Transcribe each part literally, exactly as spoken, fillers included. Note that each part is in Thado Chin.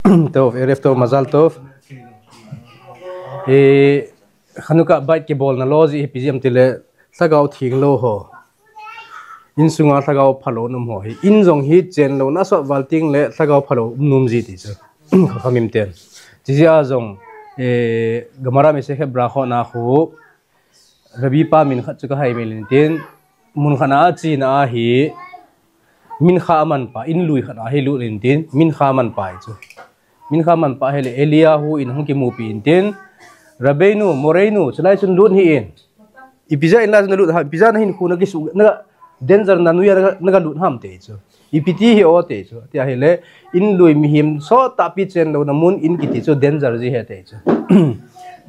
Tov, Erev Tov, Mazal Tov. E, Chanukah Beit kibolna lou jeh hi ipi jeh ham itile, Lhagao Theng lou ho. Insunga Lhagao phalou um ho hi. In jong hi chen louna asot val teng le Lhagao phalou um nom ji ti chu. Chachamim ten. Chijeh a jong, e, Gemara Masechet Berachot na khu, Rabbi pa min khat chu kahai mil in tin, mun khat na a chena ahi, mincha aman pa, in lui khat na hi lut in tin, mincha aman pa hi chu. Mincha aman pa hi le Eliyahu in hung kimupi in tin, Rabbeinu, Moreinu, chulai chun lut hih in. Ipi jeh in lai chun nalut ham, ipi jeh a nahinkho na kisu, na danger na noiya na, na lut ham ti chu. Ipi ti hi o ti chu. Tia hi le, in lui mihem sot tahpi chen louna mun in kiti chu danger ji ahi ti chu.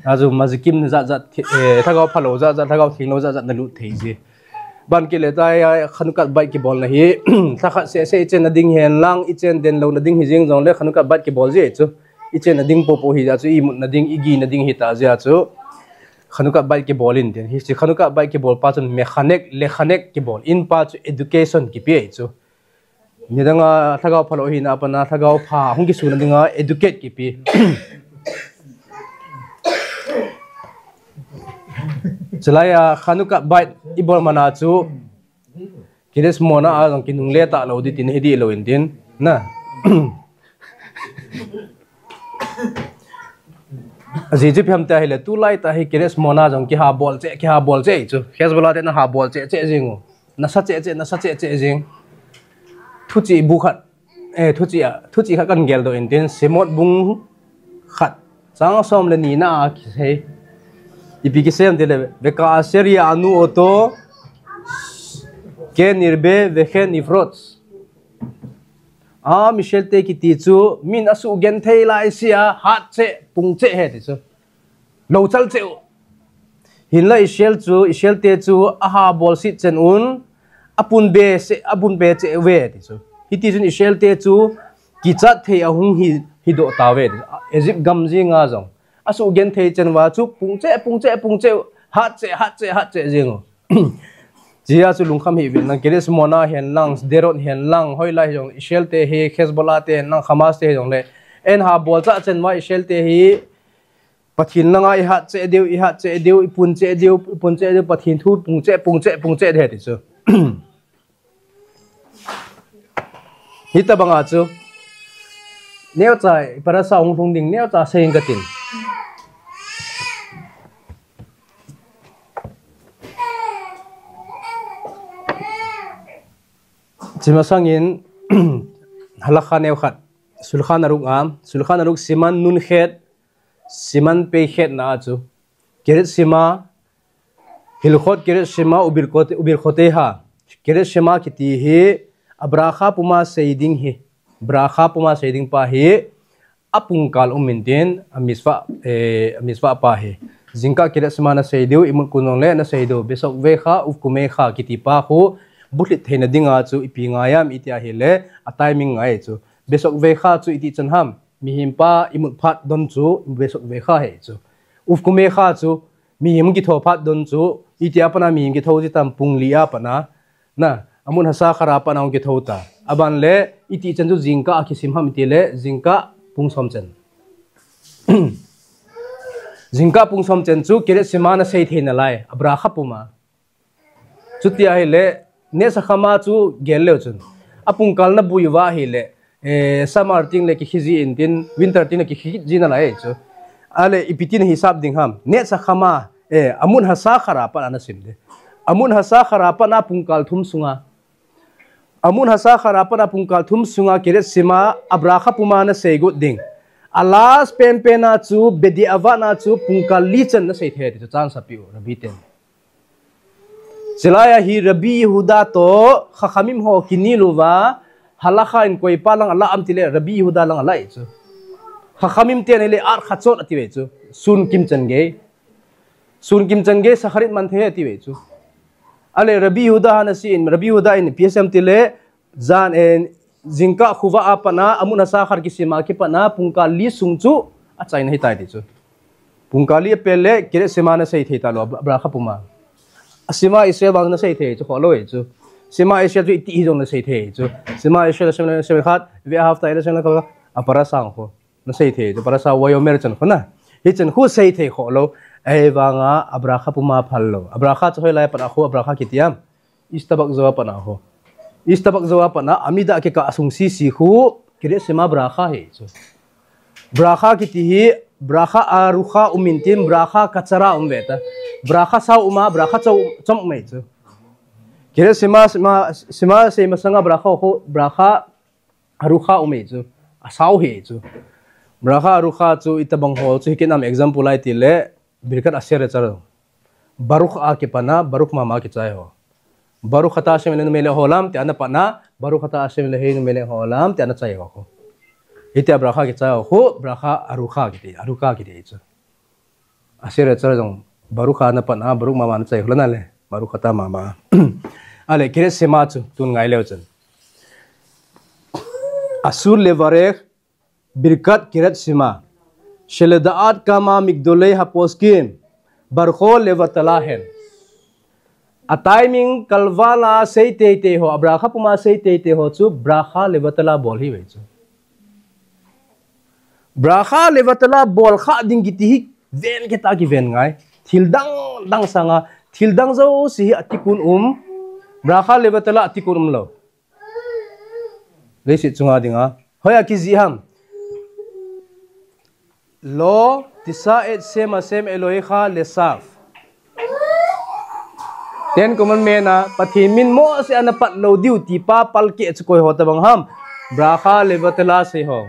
Achu mazikim jat jat, eh, Lhagao phalou jat jat, Lhagao Theng lou jat jat nalut thei ji. Ban kile tai a Chanukah Beit kibolna hi, lha khat seh seh i chenna ding hen lang, i chen den louna ding hi jeng jongle Chanukah Beit kibol ji chu. I chenna ding popo hi jeh chu, i mutna ding, i gina ding hita jeh chu. Chanukah Beit kibol in tin. Hiche Chanukah Beit kibol pa chun mechanek, lechanek kibol. In pa chu education kipe chu. Nidang a Lhagao phalou hina a pat a Lhagao pha hung kisuna dinga educate kipe. Chulai a Chanukah Beit ibol man a chu Kiryat Shmona a jong kinungle talou ding tin hi dih lou in tin. Na. Ajeh chu ipi ham tia hi le, tulai tah hi Kiryat Shmona jong kihabol cheh, kihabol cheh chu. Hezbollah te nahabol cheh cheh jeng u. Nasa cheh cheh, nasa cheh cheh jeng. Thuchih bu khat, eh, thuchih a, thuchih khat kan geldoh in tin, Shemot bung khat, chang som le ni na a kisei. Ipi kisei ham itile, Vekaasher ya'anu oto, ken yirbe veken yifrotz. Am Israel te kiti chu, min asugenthei laisea, hat cheh, pung cheh ahi ti chu. Lou chal cheh u. Hinla Israel chu, Israel te chu, ahabol sit chen un, apun be se, apun be cheh uve ti chu. Hiti chun Israel te chu, kichat thei ahung hi, hidoh tauve ti chu. Egypt gam jenga jong. Asugenthei chen uva chu, pung cheh, pung cheh, pung cheh, hat cheh, hat cheh, hat cheh jeng u. Chijeh chu lungkham hih uvin lang, Kiryat Shmona hen lang, Sderot hen lang, hoilai hi jong, Israel te hi, Hezbollah te hen lang, Hamas te hi jongle. Eihabol chah chen uva Israel te hi, Pathen langa ihat cheh diu, ihat cheh diu, ipun cheh diu, ipun cheh diu, Pathen thu pung cheh, pung cheh, pung cheh ding ahi ti chu. Hitabang a chu. Neocha, parasha hung lhung ding, neocha seiyin katin. Hiche masangin, halakha neokhat, Shulchan Aruch a, Shulchan Aruch siman nun chet, siman pei chet na a chu. Kiryat Shema, Hilchot Kiryat Shema uBirchot-, uBirchoteha. Kiryat Shema kiti hi, abracha puma sei ding hi. Bracha puma sei ding pa hi, apungkal um in tin, amitzvah, eh, amitzvah pa hi. Jingkah Kiryat Shema nasei diu, imut kun jongle nasei diu. Besokvecha uvkumecha kiti pa khu, bulhit theina dinga chu ipi ngai ham iti ahile, atiming ngai chu. Besokvecha chu iti chan ham, mihem pa imut phat don chu, besokvecha ahi chu. Uvkumecha chu, mihem kitho phat don chu, iti a pat a mihem kitho ji tam pung li a pat a, na, amut hashachar a pat a hung kitho ta. Aban le, iti chan chu jingkah a kisim ham itile, jingkah pung som chen. Jingkah pung som chen chu, Kiryat Shema nasei thei nalai, abracha puma. Chuti ahile, Nechach Chama chu gel leu chun. Apungkal nabui uva ahile, eh, summer teng le kikhi ji in tin, winter teng le kikhi ji nalai chu. Ale, ipi tin hisap ding ham. Nechach Chama, eh, amut hashachar a pat a nasim ding. Amut hashachar a pat a pungkal thum sunga. Amut hashachar a pat a pungkal thum sunga Kiryat Shema abracha puma nasei got ding. A last penpen a chu, bedi'avat na chu, pungkal li chan nasei thei ti chu chance apiu, Rabbi ten. Chulai a hi Rabbi Yehuda toh, Chachamim ho kinel uva, halakha in koi pa lang ala ham itile, Rabbi Yehuda lang ala ahi chu. Chachamim ten ahile, at chachot ati uve chu. Sun kim chan gei. Sun kim chan gei, shacharit man thei ati uve chu. Ale Rabbi Yehuda hana si in, Rabbi Yehuda in ipi asei ham itile, jan, eh, jingkah chuva a pat a, amut hashachar kisim a kipat a, pungkal li sung chu, achaina ahitai ti chu. Pungkal li apel le, Kiryat Shema nasei thei talou, bra-, bracha puma. A Shema Israel vang nasei thei chu, kholou ahi chu. Shema Israel chu iti hijong nasei thei chu. Shema Israel Hashem Eloheinu Hashem Echad, ve'ahavta et Lorech Karemecha, a parasha khu. Na sei thei chu, parasha Vayomer chan khu na. Hichan khu sei thei kho lou. Ahivanga a bracha puma phal lou. A bracha chu hoilai a pat a khu a bracha kiti ham? Yishtabach jou a pat a khu. Yishtabach jou a pat a, amida kikah a sung sisi khu, Kiryat Shema bracha hi chu. Bracha kiti hi, bracha arucha um intin, bracha kachara um ve ta. Bracha sao um a, bracha chom, chom um e chu. Kiryat Shema, Shema, Shema sei masanga bracha khu, bracha arucha um e chu. Asao hi chu. Bracha arucha chu itabang ho chu hi kit nam example lai ti le, Birkat Asher Yachar. Baruch a kipan a, Baruch mama kichai ho. Baruch ata Hashem Eloheinu melech haolam, tia na pat a, Baruch ata Hashem Eloheinu melech haolam, tia na chai ho khu. Hitia bracha kichai ho khu, bracha arucha kiti, arucha kiti chu. Asher Yachar jong, Baruch a na pat a, Baruch mama na chai ho la na le, Baruch ata mama. Ale, Kiryat Shema chu, tun ngai leu chun. Asur levarech, Birkat Kiryat Shema, sheleda'at kama migdolei haposkim, barcho levatala hen. A timing kalvala sei teitei ho, a bracha puma sei teitei ho chu, bracha levatala bol hi ve chu. Bracha levatala bol kha ding kiti hi, ven keta kiven ngai. Thil dang, dang sanga, thil dang jouse hi a tikkun um, bracha levatala a tikkun um lou. Leiset chunga dinga. Hoiya kijih ham? Lo tishah et shem Hashem Elohecha leshav. Ten Commandment a, Pathen min Mose ana pat lou diu ti pa palkeh chu koi ho tabang ham? Bracha levatala sei ho.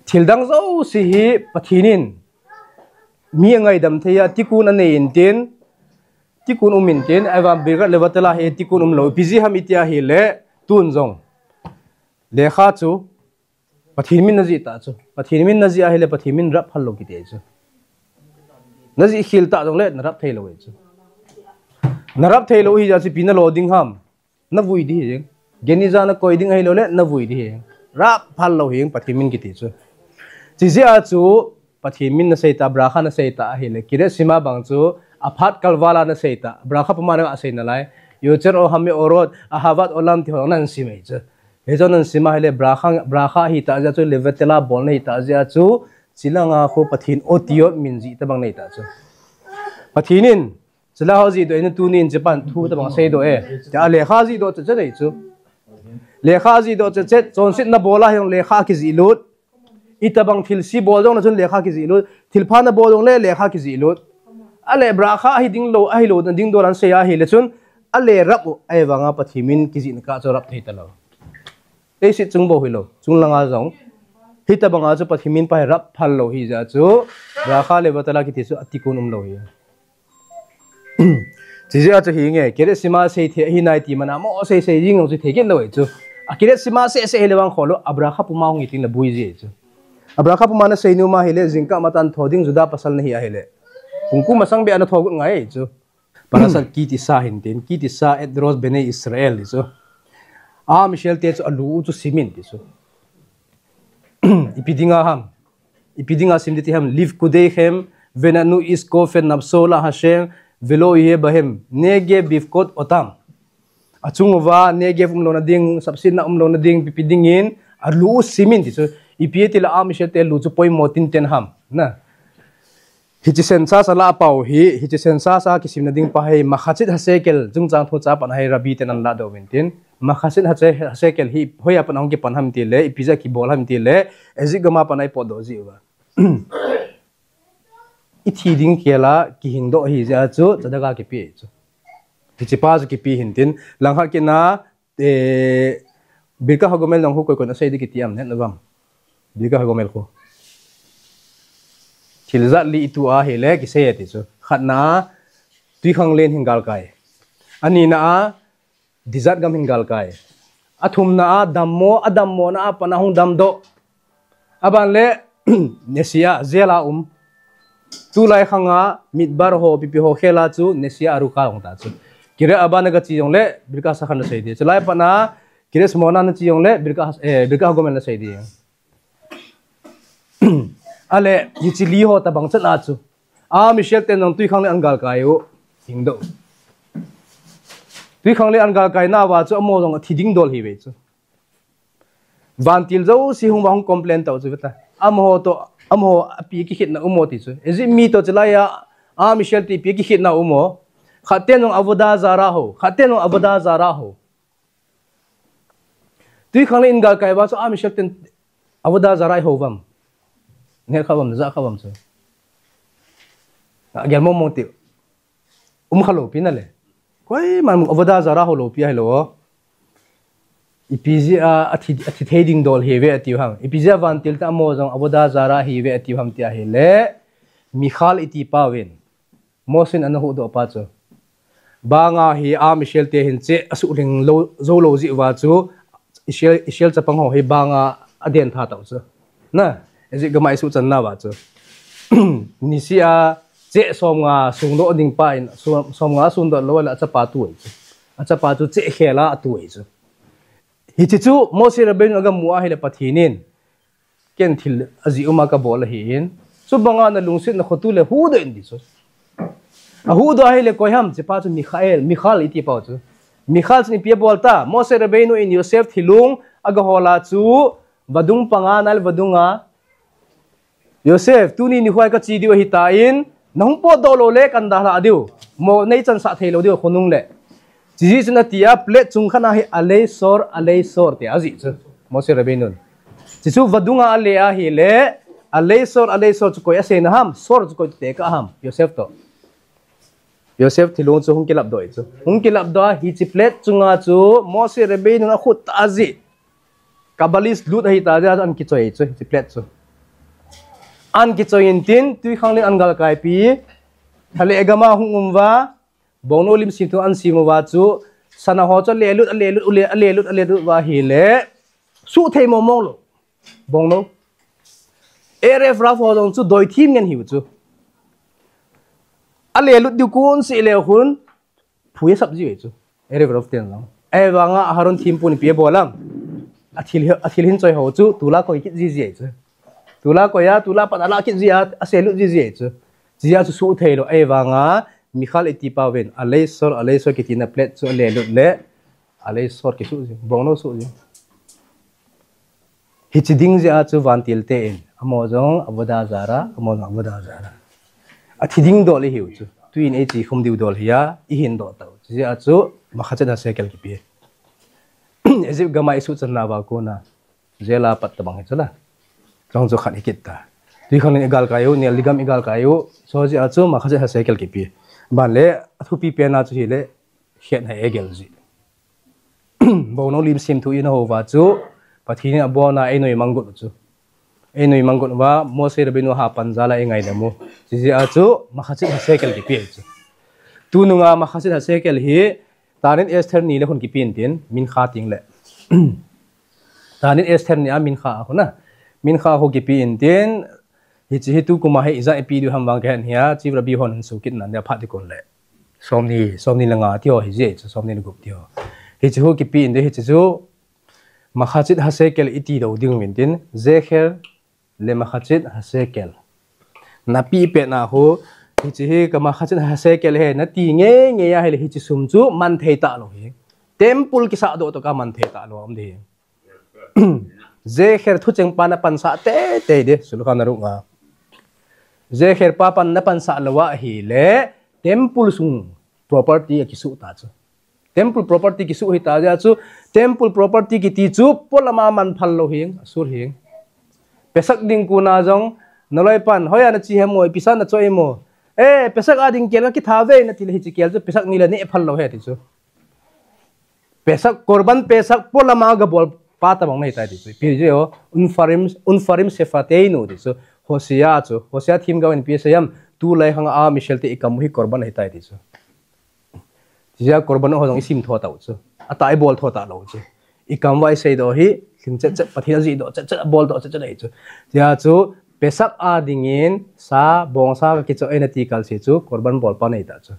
Thil dang jouse hi Pathen in mi angaidam thei a, tikkun anei intin, tikkun um intin, ahivang Birkat levatala hi tikkun um lou. Ipi jeh ham iti ahile, tun jong. Lekha chu, Pathen min na jih ta chu. Pathen min na jih ahile, Pathen min rap phal lou kiti chu. Na jih khel ta jongle, na rap thei lou chu. Na rap thei lou hi jeh chu ipi na lo ding ham? Na vui ding hi jeng. Geniza na koi ding ahilou le, na vui ding hi jeng. Rap phal lou hi jeng, Pathen min kiti chu. Chijeh a chu, Pathen min na sei ta, bracha na sei ta ahile, Kiryat Shema bang chu, aphat kalvala na sei ta, bracha puma na sei nalai, Yotzer Or HaMe'orot, Ahavat Olam ti ho na sim e chu. Hichu na sim ahile, bracha, bracha hi ta jeh chu, levatala bol na hi ta jeh chu, chilanga khu Pathen otiyot min jih tabang nei ta chu. Pathen in, chila ho jih doh in tunin chepan thu tabang sei doh e. Tia lekha jih doh chet chet nei chu. Lekha jih doh chet chet, chonset na bol a hi jong lekha kijih lut. Itabang thilse bol jong na chun lekha kijih lut. Thilpha na bol jongle lekha kijih lut. Ale bracha ahi ding lou, ahilou na ding dol an sei ahile chun. Ale rap u, ahivanga Pathen min kijih na kah chu rap thei ta lou. Leiset chung bou hilou, chung langa jong. Hitabanga chu Pathen min pa hi rap phal lou hi jeh chu. Bracha levatala kiti chu a tikkun um lou hi. Chijeh a chu hi nge, Kiryat Shema sei thei hi nai ti mana mo sei sei jing jong chu thei kit lou chu. A Kiryat Shema sei sei hile vang kho lou, a bracha puma hung itin la bui ji chu. A bracha puma na sei nom ahile, jingkah matah tho ding Juda pasal na hi ahile. Pungkum masang beh a na tho got ngai chu. Parashat Ki Tisa hin tin, Ki Tisa et Rosh Bnei Israel ti chu. Am Israel te chu alu u chu sim in ti chu. Ipi dinga ham. Ipi dinga sim ding ti ham, Lifkudeichem, venanu ish kofen nafsho la Hashem, velo yeh bahem, Negev bifkot otam. Achung uva, Negev um louna ding, sapsetna um louna ding, ipi ipi dingin, alu u sim in ti chu, ipi ti la Am Israel te lu chu poimo tinten ham. Na. Hiche census a la pau hi, hiche census a kisimna ding pa hi, Machzit HaShekel, chungchang thu cha pan hi Rabbi ten an la doh uvin tin. Machzit HaShe-, HaShekel hi, hoiya pan hung kipan ham ti le, ipi jeh a kibol ham ti le, Egypt gam a pan a i potdoh ji uva. I thi ding khel a kihing doh hi jeh a chu, tzedakah kipe chu. Hiche pa chu kipe hin tin, langkhat kit na, eh, Birkat HaGomel jong khu koi koi na sei ding kiti am, het na uvem. Birkat HaGomel khu. Thil jat li i tu ahile, kisei e ti chu. Khatna, twikhanglen hin galkai. Anina a, desert gam hin galkai. Athumna a dammo, adammona a pat a hung damdoh. Aban le, nesia, jail a um. Tulai khang a, midbar ho, ipi ipi ho khel a chu, nesia aruka hung ta chu. Kiryat Arba na gache jongle, Birkat Shachar na sei ding. Chulai pat a, Kiryat Shmona na che jongle, Birkat, eh, Birkat HaGomel na sei ding. Ale, hiche li ho tabang chan a chu. Am Israel ten jong twikhanglen an galkai u. Hing doh. Twikhanglen an galkai nauva chu amaho jong athi ding dol hi ve chu. Vantil jouse hung uva hung complain tau chu veta. Amaho toh Amaho api kikhitna um mo ti chu. Egypt mi toh chulai a, a Israel te ipi kikhitna um mo. Khat ten jong Avodah Zarah ho, khat ten jong Avodah Zarah ho. Tui khang le in galkai uva chu a Israel ten Avodah Zarah ho uvam. Neh kha uvam, ja kha uvam chu. Agel mong mong ti. Um kha lou pi na le. Koiman Avodah Zarah ho lou pi ahilou. Ipi jeh a, athi, athi thei ding dol hi ve atiu ham. Ipi jeh a vantil te amaho jong Avodah Zarah hi ve atiu ham ti ahile. Michal iti pa uvin. Mose in ana huhdoh pa chu. Banga hi a Israel te hin cheh asuh lhing lou, jou lou jeh uva chu. Israel, Israel chapang ho hi banga aden tha tau chu. Na, Egypt gam a isuh channa uva chu. Niseh a cheh somnga sung doh ding pa in, som, somnga sung doh lou le achapa tu ahi chu. Achapa chu cheh khel a atu ahi chu. Hiche chu Moshe Rabbeinu agam mu ahile Pathen in. Ken thil ajeh um a kabol ahin. Chubanga nalungsetna khoto le huhdoh in ti chu. Ahuhdoh ahile koi ham, hichepa chu Michael, Michal iti pa chu. Michal chun ipi abol ta, Moshe Rabbeinu in Yosef thilung agahol a chu, vadung panga, Nile vadung a. Yosef, tuni nikho hi kache diu ahitan, nahung potdoh lou le kadalhah diu. Mo neichansah thei lou diu, khonung le. Chujeh chun ati a, plate chung khat a hi alei sor, alei sor tia ajih chu. Moshe Rabbeinu in. Chuchu vadung a ale ahile, alei sor, alei sor chu koi aseina ham, sor chu koi tekah ham, Yosef toh. Yosef thilung chu hung kilapdoh ahi chu. Hung kilapdoh a, hiche plate chunga chu, Moshe Rabbeinu in akhut tah a ajih. Kabbalah lut ahita jeh a chu ana kichoi chu, hiche plate chu. Ana kichoi intin, tui khang le ana galkaipi, thale gam a hung um uva, Bongnou lim semthu ana sem uva chu, sana ho chu alelut, alelut, ule, alelut, alelut uva ahile, suhthei mong mong lou. Bongnou. Erev Rav ho jong chu doithim ngen hiu chu. Alelut diu kon seh leu khun, phui asap jiu chu. Erev Rav ten jong. Ahivanga Aharon thempun ipi abol ham. Athil, athil hin choi ho chu, tol a koi kit jiji chu. Tol a koi a, tol a pat alah kit ji a, aselut jiji chu. Jia chu suhthei lou, ahivanga, Michal iti pa uvin, alei sor, alei sor kitina plate chu alelut le, alei sor kisuh ji, bongnou suh ji. Hiche ding jeh a chu vantil te in, amaho jong Avodah Zarah, amaho jong Avodah Zarah. Athi ding dol ihiu chu, tuin eiche khum diu dol hi a, ihin doh tau. Chujeh a chu, Machzet HaShekel kipe. Egypt gam a isuh channa uva kona. Jail a pat tabang hi chu la. Jong chu khat hi kit ta. Tui khang le igalkai u, nel ding gam igalkai u. Chujeh a chu Machzet HaShekel kipe. Ban le, athupi pen a chu hile, Chet HaEgel jih. Bongnou lim semthu in ahou uva chu, Pathen in abona einoimang got u chu. Einoimang got uva, Moshe Rabbeinu hapan jal a eingaidam u. Chujeh a chu, Machzet HaShekel kipe chu. Tunung a Machzet HaShekel hi, Ta'anit Esther ni le khun kipe intin, Mincha teng le. Ta'anit Esther ni a Mincha a khu na. Mincha khu kipe intin, hiche hi tukum a hi ijat ipe diu ham vang kahet hih a, Chief Rabbi hon hin sukit nan dia phat ding kon le. Somni, somni le nga ti ho hi jeh chu, somni le gup ti ho. Hiche khu kipe intin, hiche chu Machzet HaShekel iti doh ding uvin tin, Zecher le Machzet HaShekel. Napeh pet na khu, hiche hi ka Machzet HaShekel ahi, nati ngei ngei ahile hiche sum chu man thei talou hi. Temple kisah doh toh ka man thei talou um ding. Zecher thucheng pa napansah teitei ding, Shulchan Aruch a. Zecher pa pan napansah lou ahile, temple sung property akisuh ta chu. Temple property kisuh hita jeh a chu, temple property kiti chu, polam a man phal lou hing, asur hing. Pesach ding kon a jong, naloi pan, hoiya nache ham o, ipi sa nachoi ham o. Eh, Pesach a ding kel kakitha ve nati le hiche kel chu, Pesach ni le neh phal lou ahi ti chu. Pesach, Korban Pesach, polam a gabol pa tabang nahi tai ti chu. Ipi jeh o, Ufarim, Ufarim Shefateinu ti chu. Hosea chu, Hosea themgao in ipi asei ham, tulai khang a Israel te ikam u hi Korban ahi tai ti chu. Chujeh a Korban ho jong isim tho tau chu. Atah ibol tho talou chu. Ikam uva isei doh hi, lhing chet chet, Pathen ajih doh chet chet, abol doh chet chet ahi chu. Chujeh a chu, Pesach a dingin, sa, bongsa kakichoh e nati kal se chu, Korban bol pa nahi ta chu.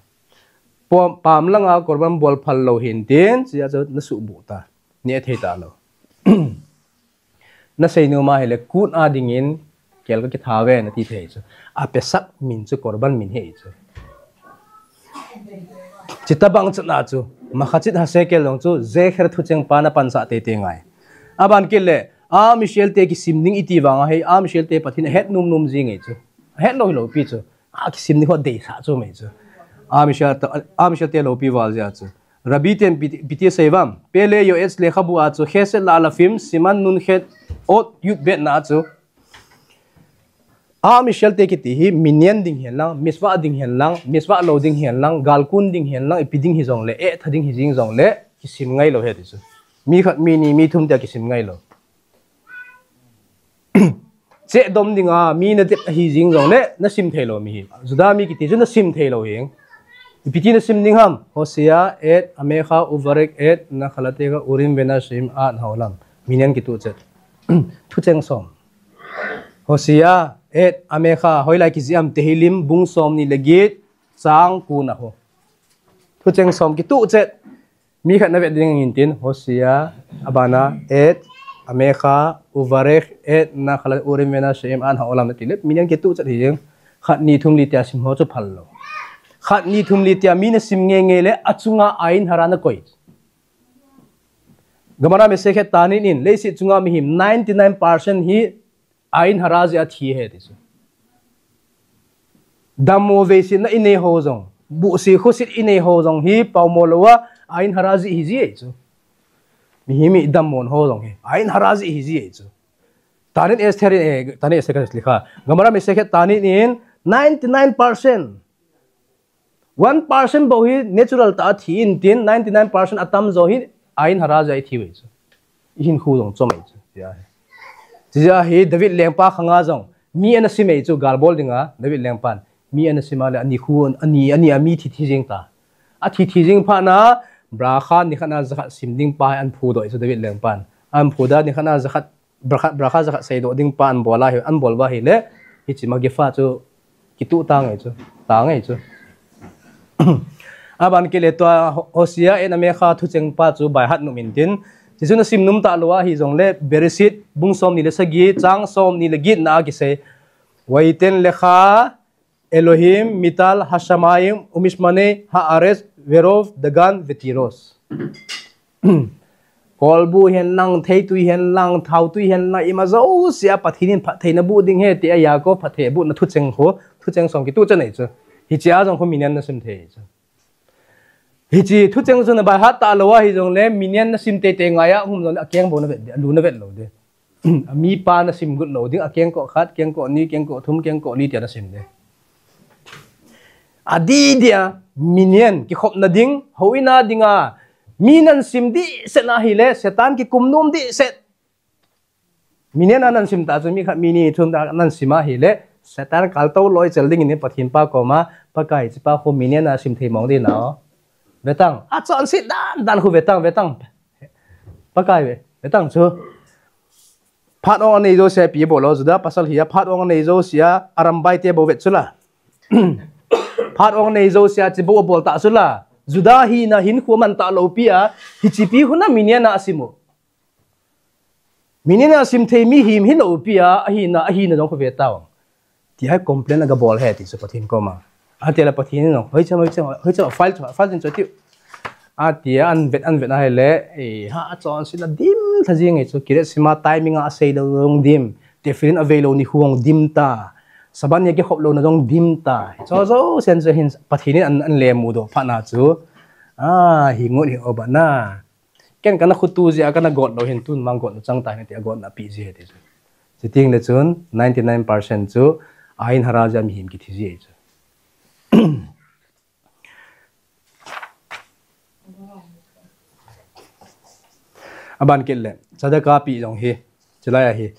Pam, pam lang a Korban bol phal lou hin tin, chujeh a chu nasuh buh ta. Neh thei talou. Nasei nom ahile, kut a dingin, kel kakitha ve nati thei chu. A Pesach min chu Korban min ahi chu. Chuti tabang chu na chu, Machzet HaShekel jong chu, Zecher thucheng pa napansah teitei ngai. Aban kit le, Am Israel te kisim ding iti vang ahi, Am Israel te Pathen ahet nom nom jing e chu. Ahet lou hi loupi chu. A kisim ding ho deisah chu mai chu. Am Israel te, Am Israel te loupi val jia chu. Rabbi ten piti, piti sei vam. Pele Yoetz lekhabu a chu Chesed La'alafim, Siman Nun Chet, Ot Yud Bet na chu. Am Israel te kiti hi, minyan ding hen lang, mitzvah ding hen lang, mitzvah lou ding hen lang, galkun ding hen lang, ipi ding hi jong le, eh, tha ding hi jing jong le, kisim ngai lou he ti chu. Mi khat, mi ni, mi thum tia kisim ngai lou. Cheh dom dinga, mi na dep hi jing jong le, na sim thei lou mi hi. Juda mi kiti chu na sim thei lou hi. Ipi ti na sim ding ham, Hosea, et, amecha, uvarech, et, nachalatecha, urim, venashim, ad, haolam. Minyan kitu chet. Thucheng som. Hosea, et, amecha, hoilai kijem Tehillim, bung som ni le get, chang ko na ho. Thucheng som kitu chet. Mi khat na vet ding in tin, Hosea, abana, et, amecha, uvarech, et, nachalatecha, urim, venashim, ad, haolam na ti le, minyan kitu chet hi jeng. Khat ni thum li tia sim ho chu phal lou. Khat ni thum li tia mi na sim nge nge le, achunga ain hara na koi. Gemara Masechet Ta'anit in, leiset chunga mihem ninety nine percent hi ain hara jeh a thi he ti chu. Dammo veisetna inei ho jong, buhsi khusit inei ho jong hi paomo lou a, ain hara jeh hi ji e chu. Mihem i dammo ho jong hi, ain hara jeh hi ji e chu. Ta'anit Esther, eh, Ta'anit Esther ka likha. Gemara Masechet Ta'anit in ninety nine percent. One percent bou hi natural ta a thi in tin, ninety nine percent atam jo hi ain hara jeh a thi ve chu. I hinkho jong chom e chu. Tia hi. Tia hi David lengpa khanga jong. Mi ana sim e chu gal bol dinga, David lengpan. Mi ana sim a le ani khu, ani, ani a mi thi thi jing ta. A thi thi jing phat na, bracha ni khat na jakhat sim ding pa hi an phu doh e chu David lengpan. An phu da ni khat na jakhat Bracha, bracha jakhat seidoh ding pa an bol a hi, an bol uva hi le, hiche magifa chu kitu ta ngai chu, ta ngai chu. Aban kit le tua Ho-, Hosea et amecha thucheng pa chu baihat nom in tin. Hichu na sim nom ta lou a hi jong le, Bereshit, bung som ni le sagi, chang som ni le get na a kisei. Vayiten lecha Elohim mital hashamayim umishmane haaretz verov dagan vetiros. Kolbu hen lang, theitui hen lang, thautui hen lang, ima jouse a Pathen in phattheina boh ding ahi tia Yaakov phatthei abohna thucheng khu, thucheng som kitu chet nei chu. Hiche a jong khu minyan na sim thei chu. Hiche thucheng chu na baihat ta lou a hi jong le, minyan na sim tei tei ngai a, hum jong le, akeng bou na vet, alu na vet lou de. Amipa na sim got lou ding, akengkoh khat, kengkoh ni, kengkoh thum, kengkoh li tia na sim de. Adih dia, minyan, kikhopna ding, houin a dinga, mi nan sim dihset na hi le, Satan kikum nom dihset. Minyan a nan sim ta chu mi khat mi ni thum ta nan sim a hi le, Satan kaltou loi chel ding in Pathen pa koma, Pakai hiche pa khu minyan a sim thei mong ding na o. Vetang, achonset dan dan khu vetang, vetang. Pakai ve, vetang chu. Phat ong anei jouse a ipi bol o, Juda pasal hi a, phat ong anei jouse a, Arambai te bou vet chu la. Phat ong anei jouse a, hiche bou abol ta chu la. Juda hina hinkho aman ta lou pi a, hiche pi khu na minyan a asim u. Minyan a sim thei mihem hi lou pi a, ahina, ahina jong khu ve tao. Ti hi complain aga bol ahi ti chu Pathen koma. Atia le Pathen in, hoi cham, hoi cham, hoi cham, file chu, file chu tiu. Atia an vet, an vet a hi le, eh, ha, achonset na dim tha jing e chu, Kriyat Shema timing a asei lou jong dim, Tefillin avei lou nikho jong dim ta, Sabbath ni a kikhop louna jong dim ta. Chu jouse chu hin Pathen in an, an le mudoh phat na chu, ah, hi ngot hi o ba na. Ken kana khutu jeh a kana got lou hin tun mang got na chang ta hin tia got na pi ji he ti chu. Chuteng le chun ninety nine percent chu ain hara jeh a mihem kithi ji chu. Aban kit le, tzedakah pi jong hi, chulai a hi.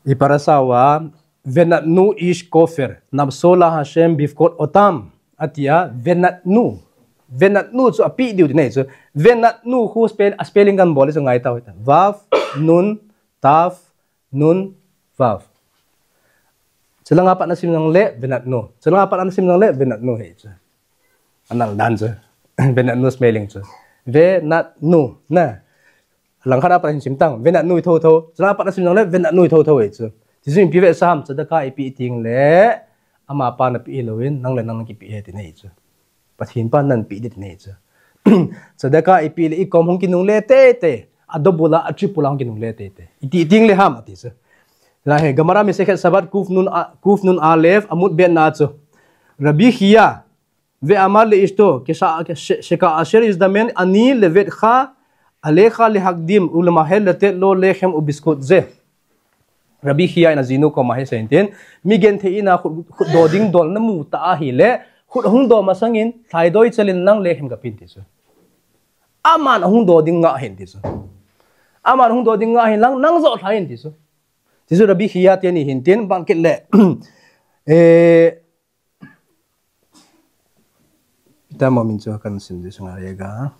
I parasha uva, Venatnu ish kofer, nafsho la Hashem bivkot otam, atia, venatnu. Venatnu chu api diu ti nei chu. Venatnu khu spell, a spelling kan bol chu ngai tau. Vav, nun, tav, nun, vav. Chulanga pat na sim jong le, venatnu. Chulanga pat na sim jong le, venatnu hi chu. Anal dan chu. Venatnu spelling chu. Venatnu, na. Langkhat a pat hin sim tang, venatnu i thotho. Chulanga pat na sim jong le, venatnu i thotho e chu. Ti chu ipi vetsah ham, tzedakah ipi ting le, amapa na pi hilou in, nang le nang na kipi ahi ti nei chu. Pathen pa nan pi ding ti nei chu. Tzedakah ipi le, i kom hung kinungle teitei. a double a, a triple a hung kinungle teitei. Iti, iti ding le ham ati chu. Lahe, Gemara Masechet Shabbat Kuf Nun, a, Kuf Nun Aleph, Amud Bet na chu. Rabbi Chia, Ve'amar le'ishto, kesha-, she-, sheka'asher izdamen ani levetcha, alecha lehakdim, ulemahel letet lo lechem ubiskut ze. Rabbi Chia in ajinu koma hi asei in tin, mi genthei in a khut, khut do ding dol namu ta ahile, khut ahung do masangin, lhaidoi chelin nang lechem kapeh in ti chu. Aman ahung do ding ngah hen ti chu. Aman ahung do ding ngah hen lang, nang joh lhai hen ti chu. Ti chu Rabbi Chia teni hin tin, bangkit le, eh, Ita mo min chu kan sim di sunga rega.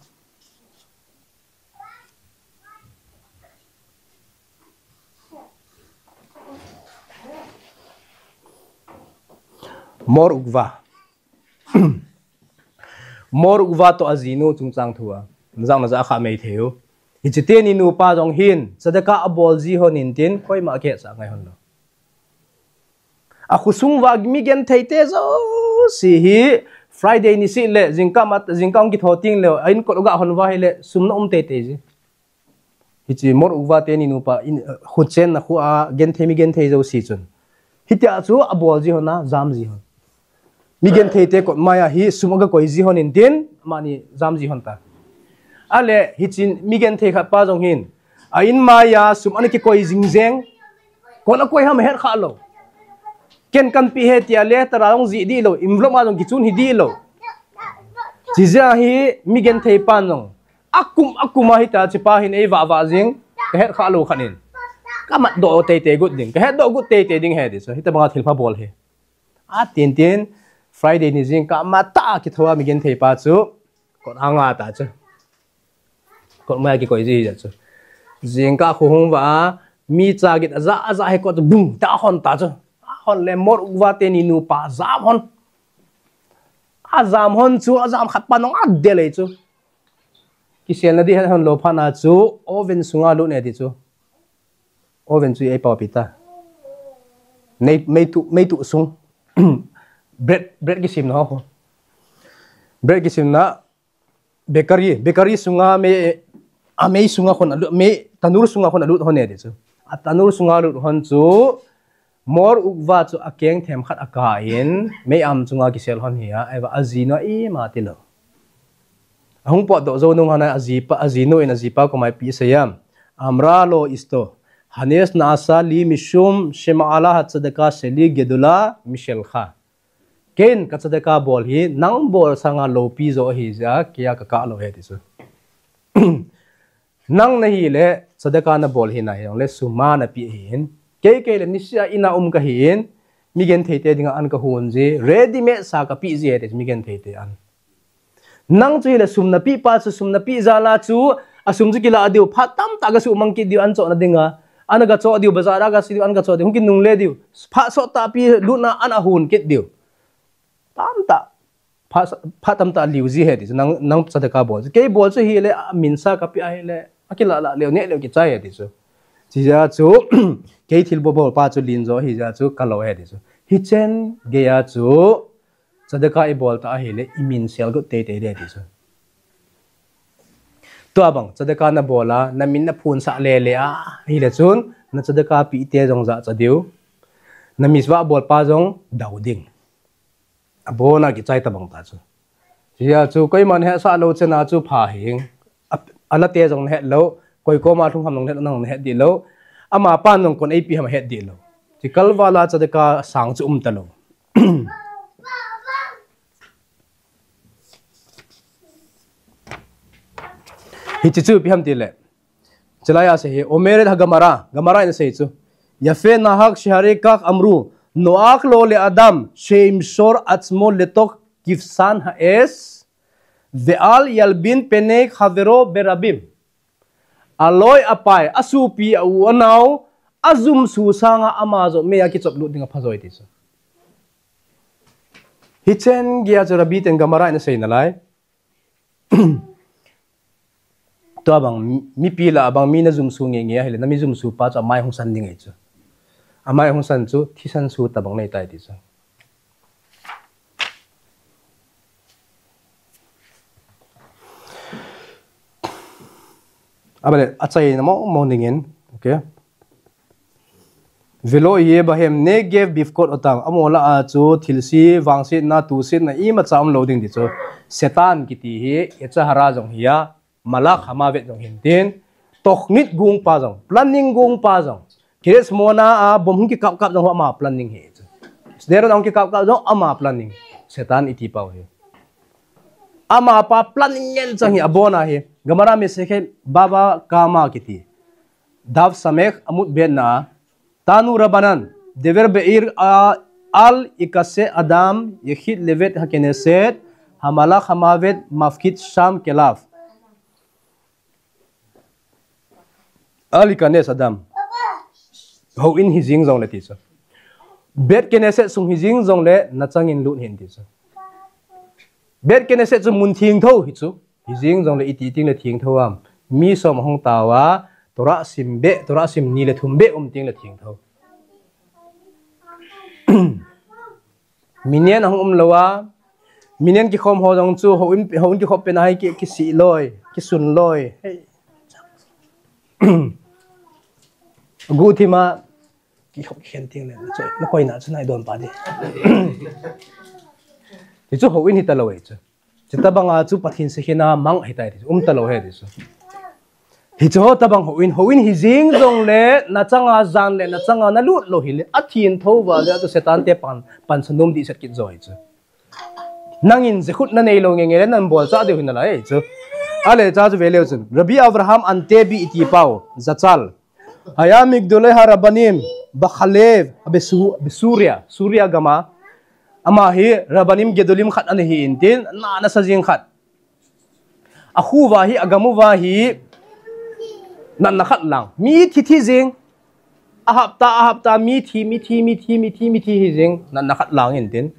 Mor Ukva. Mor Ukva to ajinu chungchang thu a. Najang naja kha mei thei u. Hiche teni nupa jong hin, tzedakah abol ji hon in tin, koima kehcha ngai hon lo. Akhosung uva mi genthei te jouse hi Friday ni seh le, jingkah mat, jingkah hung kitho teng le, a in kot uga hon uva hile, sum na um teitei ji. Hiche Mor Ukva teni nupa in, eh, khut chenna khu a genthei mi genthei jouse chun. Hitia chu abol ji hon a, jam ji hon. Mi genthei te kot maiya hi sum aga koi ji hon in tin, amani jam ji hon ta. Ale, hiche mi genthei khat pa jong hin, a in maiya sum ana kikoi jing jeng, koin akoi ham ahet kha lou. Ken kan pe e tia le, tara jong jih di lou, envelope a jong kichun hi di lou. Chijeh a hi mi genthei pan jong, akum, akum a hita, hichepa hin eivah vah jing, kahet kha lou khat in. Kamat doh teitei got ding, kahet doh got teitei ding ahi ti chu, hitabanga thilpha bol hi. Atin tin, Friday ni jingkah matah a kitho a mi genthei pa chu, kot a nga ta chu. Kot maiya kikoi ji hi chu. Jingkah khu hung uva, mi cha gin aja, aja hi kot chu bum, ta hon ta chu. Ahon le Mor Ukva teni nupa jam hon. Ajam hon chu, ajam khat pa nung adel e chu. Kiselna di het hon lou phat na chu, oven sunga lut e ti chu. Oven chu eipao pi ta. Mei, mei tu, mei tu sung. Bread, bread kisimna ho. Bread kisimna, bakery, bakery sunga mei, a mei sunga khun alut, mei tanur sunga khun alut hon e ti chu. A tanur sunga lut hon chu, Mor Ukva chu akeng themkhat akah in, mei am chunga kisel hon hi a, eiva ajinu ima ti lou. Ahung potdoh jou nung hana ajipa, ajinu in ajipa koma ipi asei em. Amra lo ishto, hanes na'asa li mishum shema'ala hatzedakah sheli gedola mishelcha. Ken katzedakah bol hi, nang bol sanga loupi jo ahi jeh a, keia kakah lou ahi ti chu. Nang nahi le, tzedakah nabol hi nahi jongle, sum a napeh ahin. Kei, kei le, niseh a in a um kahin, mi genthei te dinga an kahon ji, ready made sa kapeh ji ahi ti chu, mi genthei te an. Nang chu hile sum napeh pa chu, sum napeh jal a chu, asum chu kilah diu, phat tamtah gasuhmang kit diu, an chohna dinga. An gachoh diu, bazar a gase diu, an gachoh diu, hung kinungle diu. Phat sot tahpi lutna an ahon kit diu. Tamtah. Phat, phat tamtah liu ji ahi ti chu, nang, nang tzedakah bol chu. Kei bol chu hile, aminsa kapeh ahile, akilah lah leu, neh leu kichai ahi ti chu. Chijeh a chu, kei thilbol bol pa chu len jo ahi jeh a chu, kalou ahi ti chu. Hichen geiya chu, tzedakah ibol ta ahile, imin sel got teitei ding ahi ti chu. Tua bang, tzedakah nabol a, namin naphonsah lele a, ahile chun, natzedakah peh te jong jachat diu. Namitzvah bol pa jong dou ding. Abona kichai tabang ta chu. Hijeh a chu, koiman hetsah lou chena chu pha hih in. A, alate jong nahet lou, koi koma lhung ham jong nahet, nang nahet dih lou. Amapan jong kon eipe ham ahet dih lou. Chikal vala tzedakah sang chu um talou. Hiche chu ipi ham tile. Chulai a asei hi, Omeret HaGemara, Gemara in asei chu. Yafe nahak shehare kach amru, noach lo le'adam sheyimshor atzmo letoch kivsan ha'ez, ve'al yalbin penei chavero berabim. Aloi apai, asopi, a-u anao, ajumso sanga ama joh meiya kichop lut ding apha joi ti chu. Hichen geiya chu Rabbi ten Gemara in asei nalai. Tua bang, mipi lah a bang mi najumso ngeingei ahile, nami jumso pa chu amai hung san ding ahi chu. Amai hung san chu, thisan so tabang nahi tai ti chu. Abale, achaina mong mong dingin. Okay. Velo ye bahem Negev bifkot otam. Amola a chu thilse, vangsetna, tusetna imacha umlou ding ti chu. Satan kiti hi, yetzer hara jong hi a, malach hamavet jong hin tin, tokhnit gungpa jong, planning gungpa jong. Kiryat Shmona a bomb hung kikap kap jong ama planning hi chu. Sderot hung kikap kap jong ama planning. Satan iti pau hi. Amapa planning ngen chang hi abona hi. Gemara Masechet Bava Kama kiti. Daf Samech amud betna. Tanu Rabbanan, Devar Be'ir a al ikase Adam yechid levet haKnesset, hamalach hamavet mafkid sham kelav. Al ikanes Adam. Houin hijing jongle ti chu. Bet Knesset sung hijing jongle nachangin lut hih in ti chu. Bet Knesset chu mun thengtho hi chu. Hijing jongle iti tengle thengtho am. Mi som ahung tao a, Torah sim beh, Torah sim ni le thum beh um tengle thengtho. Minyan ahung umlou a, minyan kikhom ho jong chu, houin, houin kikhop pen a hi ki, kisih loi, kisun loi. Hei. Guh thim a, kikhop khen tengle, na koi na chu nai don pa di. Ti chu houin hita lou e chu. Chuti banga chu Pathen sekhen a mang ahitai ti chu. Um talou ahi ti chu. Hiche ho tabang houin, houin hijing jongle, nachanga jan le, nachanga nalut lou hile, athengtho uva le, atu Satan te pan, pansa nom dehset kit jo ahi chu. Nangin jekhut nanei lou nge nge le, nang bolcha diu hi nalai ahi chu. Ale cha chu veleu chun. Rabbi Avraham Antebi iti pau, Zatzal. Haya migdolei harabanim, Bachalev, abe Su-, abe Suria, Suria gama. Ama hi rabanim gedolim khat ana hi intin, na, nasa jing khat. Akhu uva hi, agam uva hi, natna khat lang. Mi thi thi jing. Ahapta, ahapta, mi thi, mi thi, mi thi, mi thi, mi thi hi jing. Natna khat lang intin.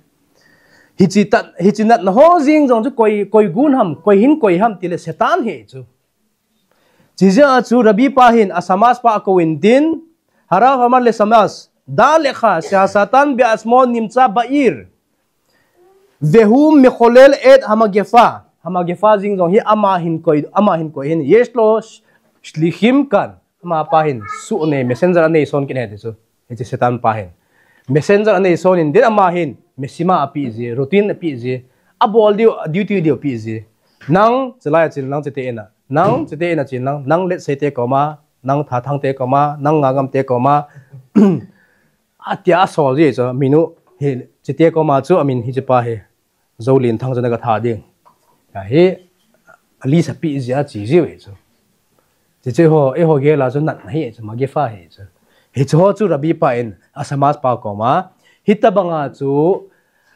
Hiche tat, hiche natna ho jing jong chu koi, koi gun ham, koi hin koi ham tile Satan hi chu. Chijeh a chu Rabbi pa hin a Shamash pa akou intin, Harav amar le Shamash, da lecha, sheHasatan be'atzmo nimtza ba'ir. Vehu mecholel et hamagefa. Hamagefa jing jong hi ama hin koi, ama hin koi hin. Yesh lo sh-, shlichim kan. Amapa hin, su anei, messenger anei son kit ahi ti chu. Hiche Satan pa hin. Messenger anei son intin ama hin, meshima ape ji, routine ape ji. Abol diu, duty diu ape ji. Nang, chulai a chen lang chete in a. Nang, chete in a chen lang. Nang Letsei te koma, nang Thathang te koma, nang Ngagam te koma. Atia asol ji chu, minu, hi, chete koma chu, amin hiche pa hi. Zolenthang chu naga tha ding. Ahi, a list ape jia chi jiu hi chu. Hiche ho, eiho gel a chu natna hi chu, magefa hi chu. Hiche ho chu Rabbi pa in, a Shamash pa koma. Hitabanga chu,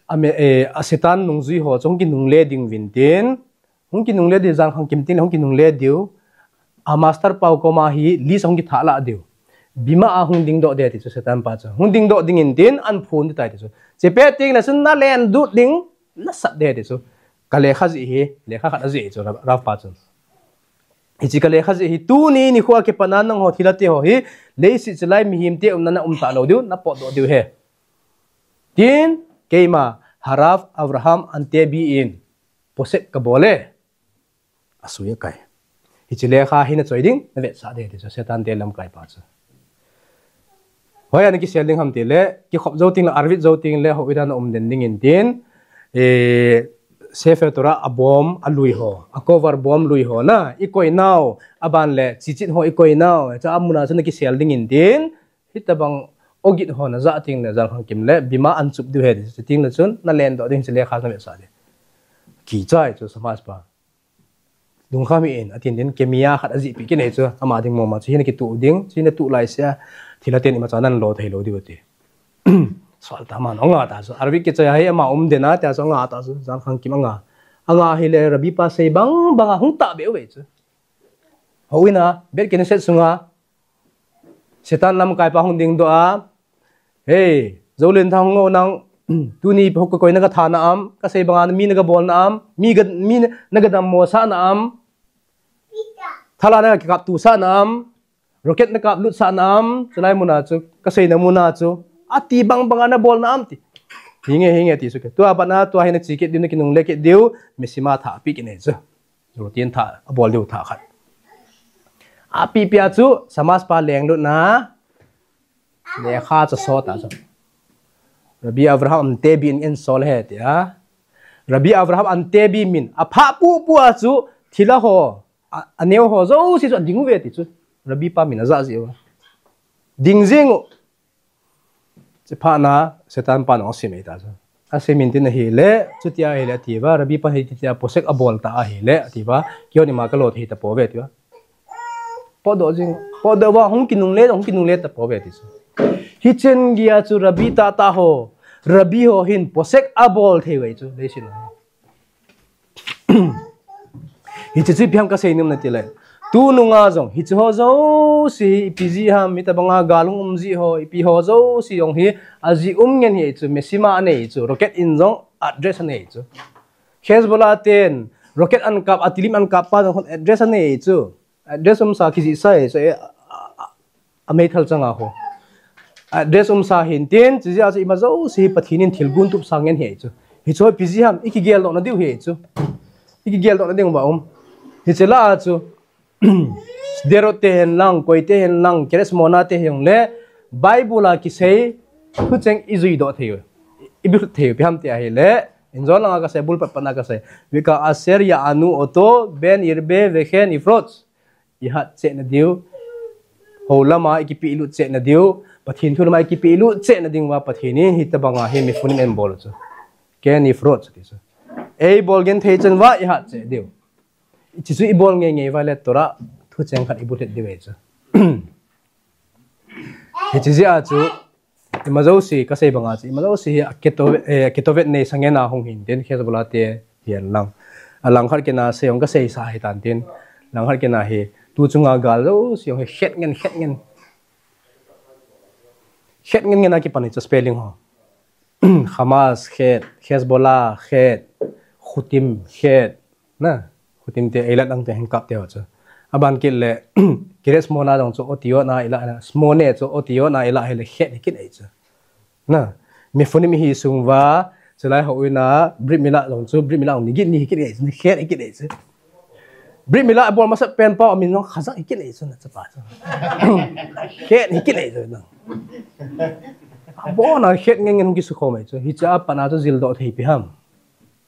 a me, eh, a Satan nungjui ho chu hung kinungle ding uvin tin. Hung kinungle diu, jankhang kim tin le hung kinungle diu. A master pau koma hi list hung kitha lah diu. Bima a hung dingdoh ding ti chu Satan pa chu. Hung dingdoh ding intin an phun ding tai ti chu. Chepet teng le chun nalen lut ding nasat ding ti chu. Ka lekha jih hi, lekha khat ajih hi chu Ra-, Rav pa chu. Hiche ka lekha jih hi tuni nikho a kipat a nangho thilha te ho hi leiset chulai mihem te umna na um talou diu, na potdoh diu ahi. Tin, keima Harav Avraham Antebi in posek ka bol e. Asui akai. Hiche lekha hi na choi ding, na vetsah ding ti chu, Satan te lamkai pa chu. Hoiya na kisel ding ham ti le, kikhop jou teng le, arvit jou teng le, houin a na um den ding intin, eh, Sefer Torah a bom, a lui ho, a cover bom lui ho na, i koi nau, aban le, chichit ho i koi nau, cha amun a chu na kisel ding intin, hitabang ogit ho na jah teng le, jankhang kim le, bima an chup diu ahi, ti teng le chun, na lendoh ding hiche lekha na vetsah ding. Kichai chu Shamash pa. Lungkham hih in, atin tin, kemia khat ajih peh kit in ahi chu, ama ding mama chu, hi na kituh ding, chu hi na tuh lai seh a, thilha ten imacha nan lo thei lou diu ati. Sol ta man, anga ta chu, arvit kichai a hi ama um den a, tia chu anga ta chu, jankhang kim anga. Anga hile, Rabbi pa sei bang bang a hung tahbeh uve chu. Houin a, Bet Knesset sunga, Satan lamkai pa hung dingdoh a, Hei, Zolenthang ngo nang, tuni pe huk ka koi na ka tha na am, ka sei banga mi na ka bol na am, mi ka, mi na ka dammo sah na am, thala na ka kikap tu sah na am, rocket na kap lut sah na am, chulai mun a chu, ka sei na mun a chu, ati bang banga na bol na am ti. Hinge, hinge ti chu ke. Tua pat na, tua hi na chi kit diu, na kinungle kit diu, meshima thah peh kit in ahi chu. Routine thah, abol diu thah khat. Apipi a chu, Shammai pa lenglut na, lekha chu sot a chu. Rabbi Avraham Antebi in, in sol he tia. Rabbi Avraham Antebi min, apha pupu a chu, thilha ho, a, aneo ho jouse chu ading uve ti chu. Rabbi pa min aja ji uva. Ding jing u. Chuphat na, Satan pan asim e ta chu. Asim in tin ahile, chutia ahile atiuva, Rabbi pan hiti tia posek abol ta ahile, atiuva, keiho ni ma kalo thei tapouve atiuva. Podoh jing, podoh uva, hung kinungle, hung kinungle tapouve ti chu. Hicheng geiya chu Rabbi tahtah ho, Rabbi ho hin posek abol thei uve chu, leiset a. Hiche chu ipi ham kasei nom na tile. Tunung a jong, hiche ho jouse hi ipi jeh ham, hitobang a gal hung um jeh ho, ipi ho jouse jong hi, ajeh um ngen ahi chu, Mesima anei chu, rocket in jong address anei chu. Hezbollah ten, rocket ahin kap, artillery ahin kap pa jong address anei chu. Address umsa kijihsa ahi chu, eh, a, a, ameithal chang a ho. Address umsa ahin tin, chujeh a chu ima jouse hi Pathen in thil gun tup sang ngen ahi chu. Hiche ho ipi jeh ham, ikigel doh na diu ahi chu. Ikigel doh na ding uva um. Hiche lah a chu, Sderot te hen lang, koi te hen lang, Kiryat Shmona te hijongle, Bible a kisei, thucheng ijui doh thei u. Ibi thei u, ipi ham ti ahile, in jon lang a kasei, bul pat pat na kasei. V'ka asher ya'anu oto, ben yirbe v'ken yifrosh. Ihat cheh na diu, hou lam a ikipehlut cheh na diu, Pathen thu lam a ikipehlut cheh na ding uva Pathen in hitobang a hi Mefunim eibol chu. Ken yifrosh ti chu. Eibol genthei chan uva ihat cheh diu. Hiche chu ibol ngeingei uva le Torah thucheng khat ibulhit diu ahi chu. Hiche jeh a chu, ima jouse, kasei bang a chu, ima jouse hi a Ketove-, eh, Ketovet nei sangen a hung ahin tin, Hezbollah te hihen lang. Alangkhat kit na sei jong kasei sa ahi tan tin. Langkhat kit na hi, tu chunga gal jouse jong hi het ngen, het ngen. Het ngen ngen a kipan ahi chu spelling ho. Hamas het, Hezbollah het, Houthim het. Na, Houthim te Eilat lang te hin kap te ho chu. Aban kit le, Kiryat Shmona jong chu oti ot na ilah na, Shmone chu oti ot na ilah ahile het hi kit ahi chu. Na, Mefunim ihi sung uva, chulai ho uvin a, Brit Milah jong chu, Brit Milah jong ni gin ni hi kit ahi chu, het hi kit ahi chu. Brit Milah abol masat pen pa, amin jong Chazak hi kit ahi chu, na chapa chu. Het hi kit ahi chu, na. Abon a het ngen ngen hung kisukhom ahi chu, hiche a pat na chu jildoh thei ipi ham.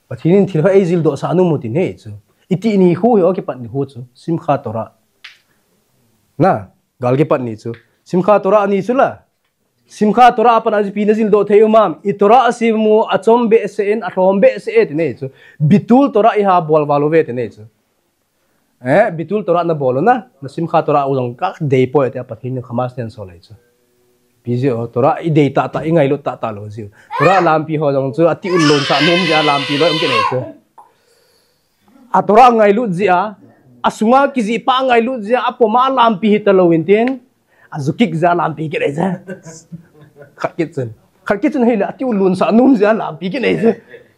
Pathen in thil ho eijildoh sah nom u tin ahi chu. Iti nikho hi o kipat nikho chu. Simchat Torah. Na, gal kipat ni chu. Simchat Torah ni chu la. Simchat Torah a pat a chu ipi najildoh thei u ham. I Torah asim u achom behseh in, alhom behseh e tin ahi chu. Bitul Torah iha bol val uve tin ahi chu. Eh, Bitul Torah nabol u na, na Simchat Torah u jong kadei poi tia Pathen in Hamas ten asol ahi chu. Ipi jeh ham, Torah idei tahtah, ingailut tahtah lou jeh u. Torah lampi ho jong chu ati ulon sah nom jeh a lampi lou um kit ahi chu. A Torah ngailut jeh a, asunga kijih pa ngailut jeh a, apom a lampi hita lou in tin, aju kik jeh a lampi kit ahi chu. Khat kit chun. Khat kit chun hile, ati ulon sah nom jeh a lampi kit ahi chu.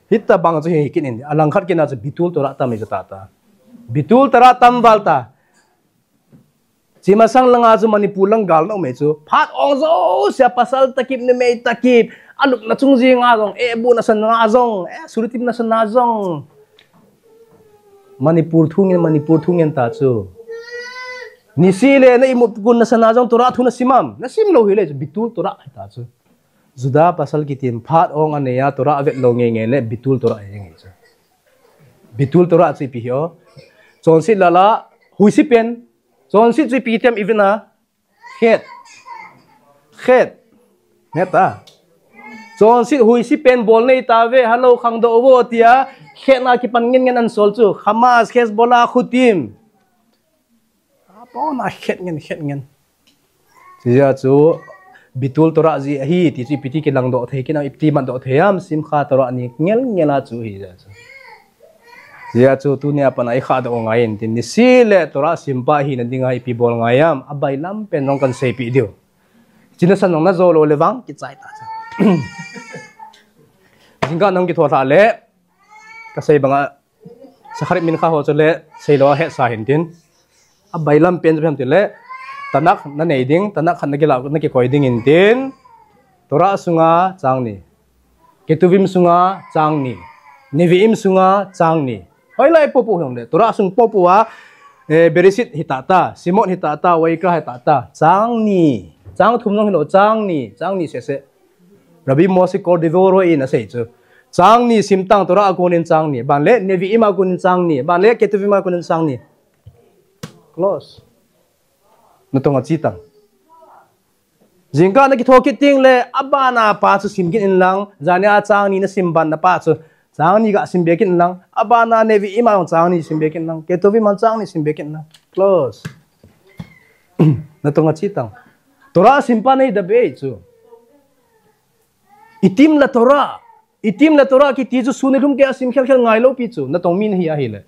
Hitobang chu hi kit in, alangkhat kit na chu Bitul Torah tam ahi chu tahtah. Bitul Torah tam val ta. Chi masang langa chu Manipur lang gal na um e chu. Phat ong jouse a pasal takip, numei takip. Alupna chung jing a jong, eh, bu nasa na jong, eh, suritim nasa na jong. Manipur thu ngen, Manipur thu ngen ta chu. Nisi le na imut gun nasa na jong Torah thu nasim am. Nasim lou hile chu, Bitul Torah ahi ta chu. Juda pasal kitin phat ong anei a Torah avet lou ngeingei le Bitul Torah ahi nge chu. Bitul Torah chu ipi ham. Chonset lal a huisi pen. Chonset chu ipi ham ivin a. Het. Het. Neta. Chonset huisi pen bol nei tauve, halou khangdoh uvo tia. Het na kipan ngen ngen ahin sol chu. Hamas, Hezbollah, Houthim. Apon a het ngen, het ngen. Chujeh a chu Bitul Torah jeh ahi, ti chu ipi ti kilangdoh thei kit am, ipi ti matdoh thei am, Simchat Torah ni ngel ngel a chu hijeh a chu. Chujeh a chu tuni a pat a ikhahdoh u ngai in tin, nisi le Torah simpa hina ding a ipi bol ngai am, abailam pen jong kahin seipeh diu. China san jong najo lou le vang, kichai ta chu. Jingkah nahung kithou lhah le, kasei bang a, Shacharit Mincha ho chu le, seilou a hetsa hin tin. Abailam pen chu ipi ham tile, Tanakh nanei ding, Tanakh khat nakilah, nakikoi ding in tin. Torah sunga chang ni. Ketuvim sunga chang ni. Nevi'im sunga chang ni. Hoilai popo hijongle, Torah sung popo a, Eh, Bereshit hi tata, Shemot hi tata, Vayikra hi tata. Chang ni, chang thum jong hilou, chang ni, chang ni sese. Rabbi Moshe Cordovero in asei chu. Chang ni sim tang Torah a konin chang ni. Ban le Nevi'im a konin chang ni. Ban le Ketuvim a konin chang ni. Close. Natong a chi tang. Jingkah nakitho kit teng le, abana pa chu sim kit in lang, jani a chang ni nasim ban na pa chu, chang ni ga sim be kit in lang, abana Nevi'im a chang ni sim be kit in lang, Ketuvim a chang ni sim be kit in lang. Close. Natong a chi tang. Torah sim pa nei da be chu. Itim la Torah. Itim la Torah kiti chu suni lhum kei a sim khel khel ngai lou pi chu. Natong mi nahi ahile.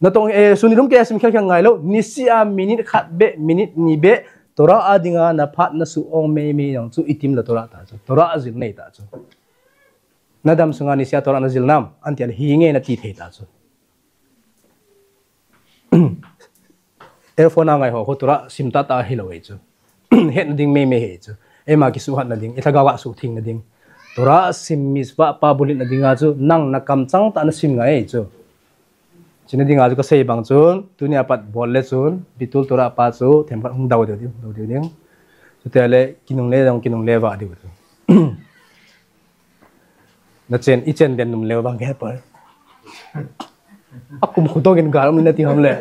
Natong, eh, suni lhum kei a sim khel khel ngai lou. Niseh a minute khat be, minute ni be. Torah a dinga na phat na su ong mei mei jong chu itim la Torah ta chu. Torah a jil nei ta chu. Na dam sunga niseh a Torah na jil nam. Anti al hi nge nati thei ta chu. Earphone a ngai ho, ho Torah sim tata hilou e chu. Hetna ding mei mei he chu. Eima kisuhatna ding, i lhagao a suhthengna ding. Torah sim mitzvah pa bulhitna dinga chu, nang na kamchang tah na sim ngai e chu. Chuna dinga chu kasei bang chun, tunia pat bol le chun, Bitul Torah pa chu, themkhat hung dou deu ding, dou deu ding. Chutia le, kinungle dong, kinungle va deu chu. Na chen, i chen den num leu bang he pa. A kum khu dong in gal um na ti ham le.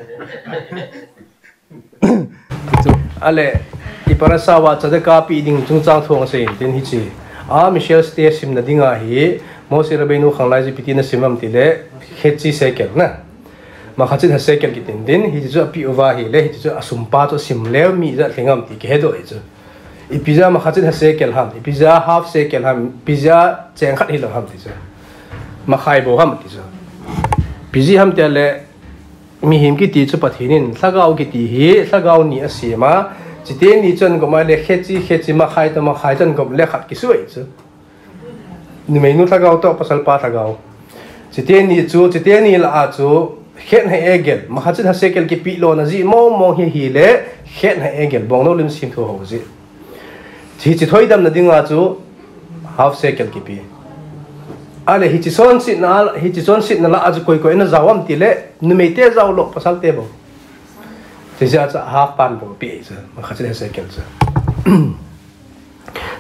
Chu, ale, i parasha uva tzedakah pe ding chungchang thu asei in tin hichi. A Michelle Stay simna dinga hi, Moshe Rabbeinu khanglai chu ipi ti na sim am ti le, khetzi shekel na. Machzit hasekel kiti in tin, hichi chu ape uva ahile, hichi chu asum pa chu sim leu mi ijat lhing am ti kihe doh e chu. Ipi jeh a machzit hasekel ham, ipi jeh a half shekel ham, ipi jeh a cheng khat hilou ham ti chu. Makhai bou ham ti chu. Ipi jeh ham tia le, mihem kiti chu Pathen in, lhagao kiti hi, lhagao ni asem a, chuteni chun gom a le khetzi, khetzi makhai toh makhai chun gom le khat kisei chu. Numeinu lhagao toh pasal pa lhagao. Chuteni chu, chuteni lah a chu, khet haegel, machzit hasekel kipe lona jeh mong mong hi ahile, khet haegel, bong no lim sim thu ho jeh. Hichi thoidamna dinga chu, half shekel kipe. Ale hichi chonsetna, hichi chonsetna lah a chu koi koi in ajao am ti le, numeite jao lou, pasal te bou. Chujeh a chu half pan bou pe chu, machzit hasekel chu.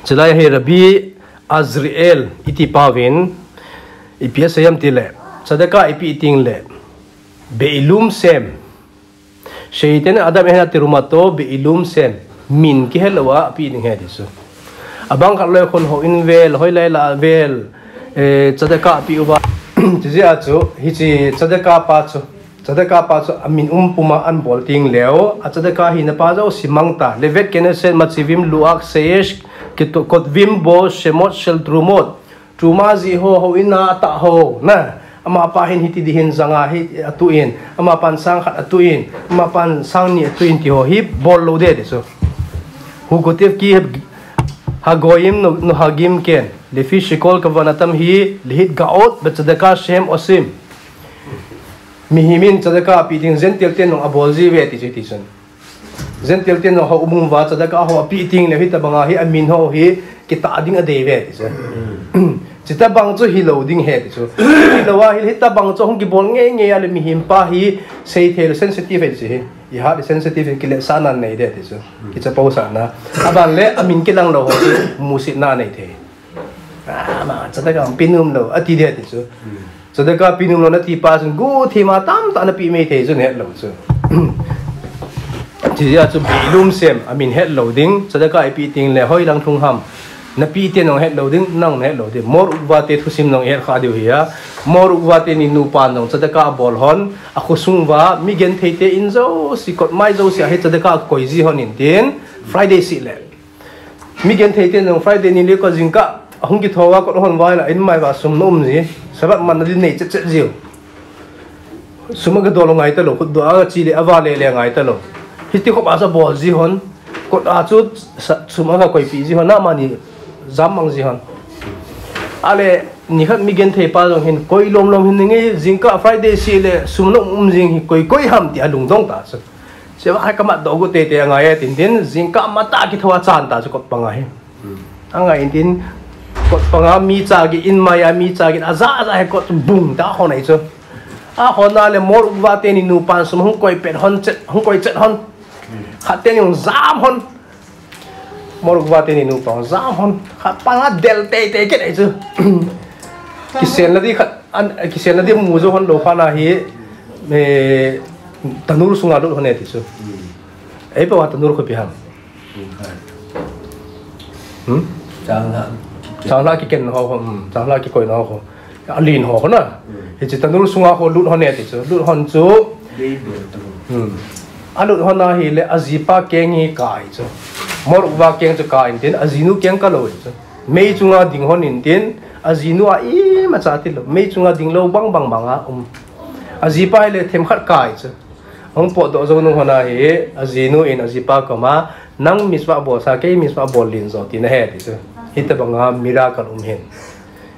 Chulai hi Rabbi Azriel iti pa vin, ipi asei am ti le, tzedakah ipe teng le, Be'ilum Shem. She'iten Adam Eina Terumato Be'ilum Shem. Min kihe lou a, ape ding ahi ti chu. Abang khat loi khun houin vel, hoilai lah vel, eh, tzedakah ape uva. Chujeh a chu, hichi tzedakah pa chu. Tzedakah pa chu amin um puma anabol teng leu, a tzedakah hina pa jouse mang ta. Levet Knesset Matzivim Luach Sheyesh Keto-, Kotvim Bo Shemot Shel Trumot. Truma jih ho, houin a atah ho, na. Amapan hiti ding hin janga hi atuh in, amapan sang khat atuh in, amapan sang ni atuh in ti ho hi bol lou ding ti chu. Hu kotiv ki hagoyim no, nohagim ken. Lefi shekol kavanatam hi lihitga'ot betzedakah shehem osim. Mihem in tzedakah ape ding Gentile ten jong abol ji uve ti chu ti chun. Gentile ten jong houin uva tzedakah ho ape teng le hitabang a hi amin ho hi kitah ding adei uve ti chu. Chutabang chu hilou ding ahi ti chu. Hilou a hi hitabang chu hung kibol ngei ngei a le mihem pa hi seithei le sensitive ahi ti chu hi. I hat sensitive hi kiletsahna nei ding ti chu. Kichapousahna. Aban le amin kilang lou ho chu musitna nei thei. Ah, ma, tzedakah pe nom lou, ati ding ti chu. Tzedakah pe nom lou nati pa chun, guhthima tamtah nape mai thei chu nahet lou chu. Chujeh a chu Be'ilum Shem, amin het lou ding, tzedakah ipe teng le, hoilang thung ham. Nape ten jong het lou ding, nang nahet lou ding. Mor Ugva te thusim jong ihet kha diu ahi a. Mor Ugva teni nupan jong tzedakah abol hon, akhosung uva, mi genthei te in jouse, kot mai jouse, ahi tzedakah akoi ji hon in tin, Friday seh le. Mi genthei ten jong Friday ni le koi jingkah, ahung kitho uva kot ahon uva ahile, in mai uva sum na um ji, Sabbath man na din nei chet chet jiu. Sum aga dol ngai talou, khut doh a aga chi le, ava le le ngai talou. Hiti khop a chu abol ji hon, kot a chu sa-, sum aga koipi ji hon, amani jam mang ji hon. Ale, nikhat mi genthei pa jong hin, koi lom lom hin nge, jingkah Friday seh le, sum na um um jing hi, koi koi ham ti alungdong ta chu. Chua hai kamat doh gu tete angai e tin tin, jingkah matah kitho a chan ta chu kot panga hi. Angai in tin, kot panga mi chagin, in mai a mi chagin, aja aja hi kot chu bung ta hon ahi chu. A hon a le Mor Ukva teni nupan sum hung koi pet hon chet, hung koi chet hon. Khat teni hung jam hon. Mor Ukva teni nupan jam hon. Khat panga del tei tei ket ai chu. Kiselna di khat, an, kiselna di mu jo hon lou phat na hi, eh, tanur sunga lut hon e ti chu. Ei pa wa tanur khopi ham. Hmm? Changla. Changla kiken ho, hmm, changla kikoi na ho. Alin ho na. Hmm. Hichi tanur sunga ho lut hon e ti chu. Lut hon chu. Dei ber tu. Hmm. Alut hon a hi le ajipa keng hi kai chu. Mor Ukva keng chu kai intin ajinu keng ka lou chu. Mei chunga ding hon intin ajinu a imacha ti lou. Mei chunga ding lou bang bang bang a um. Ajipa hi le themkhat kai chu. Hung potdoh jou nung hon a hi, ajinu in ajipa koma, nang mitzvah bol sa, kei mitzvah bol lin jo, ti na he, ti chu. Hitabanga miracle um hin.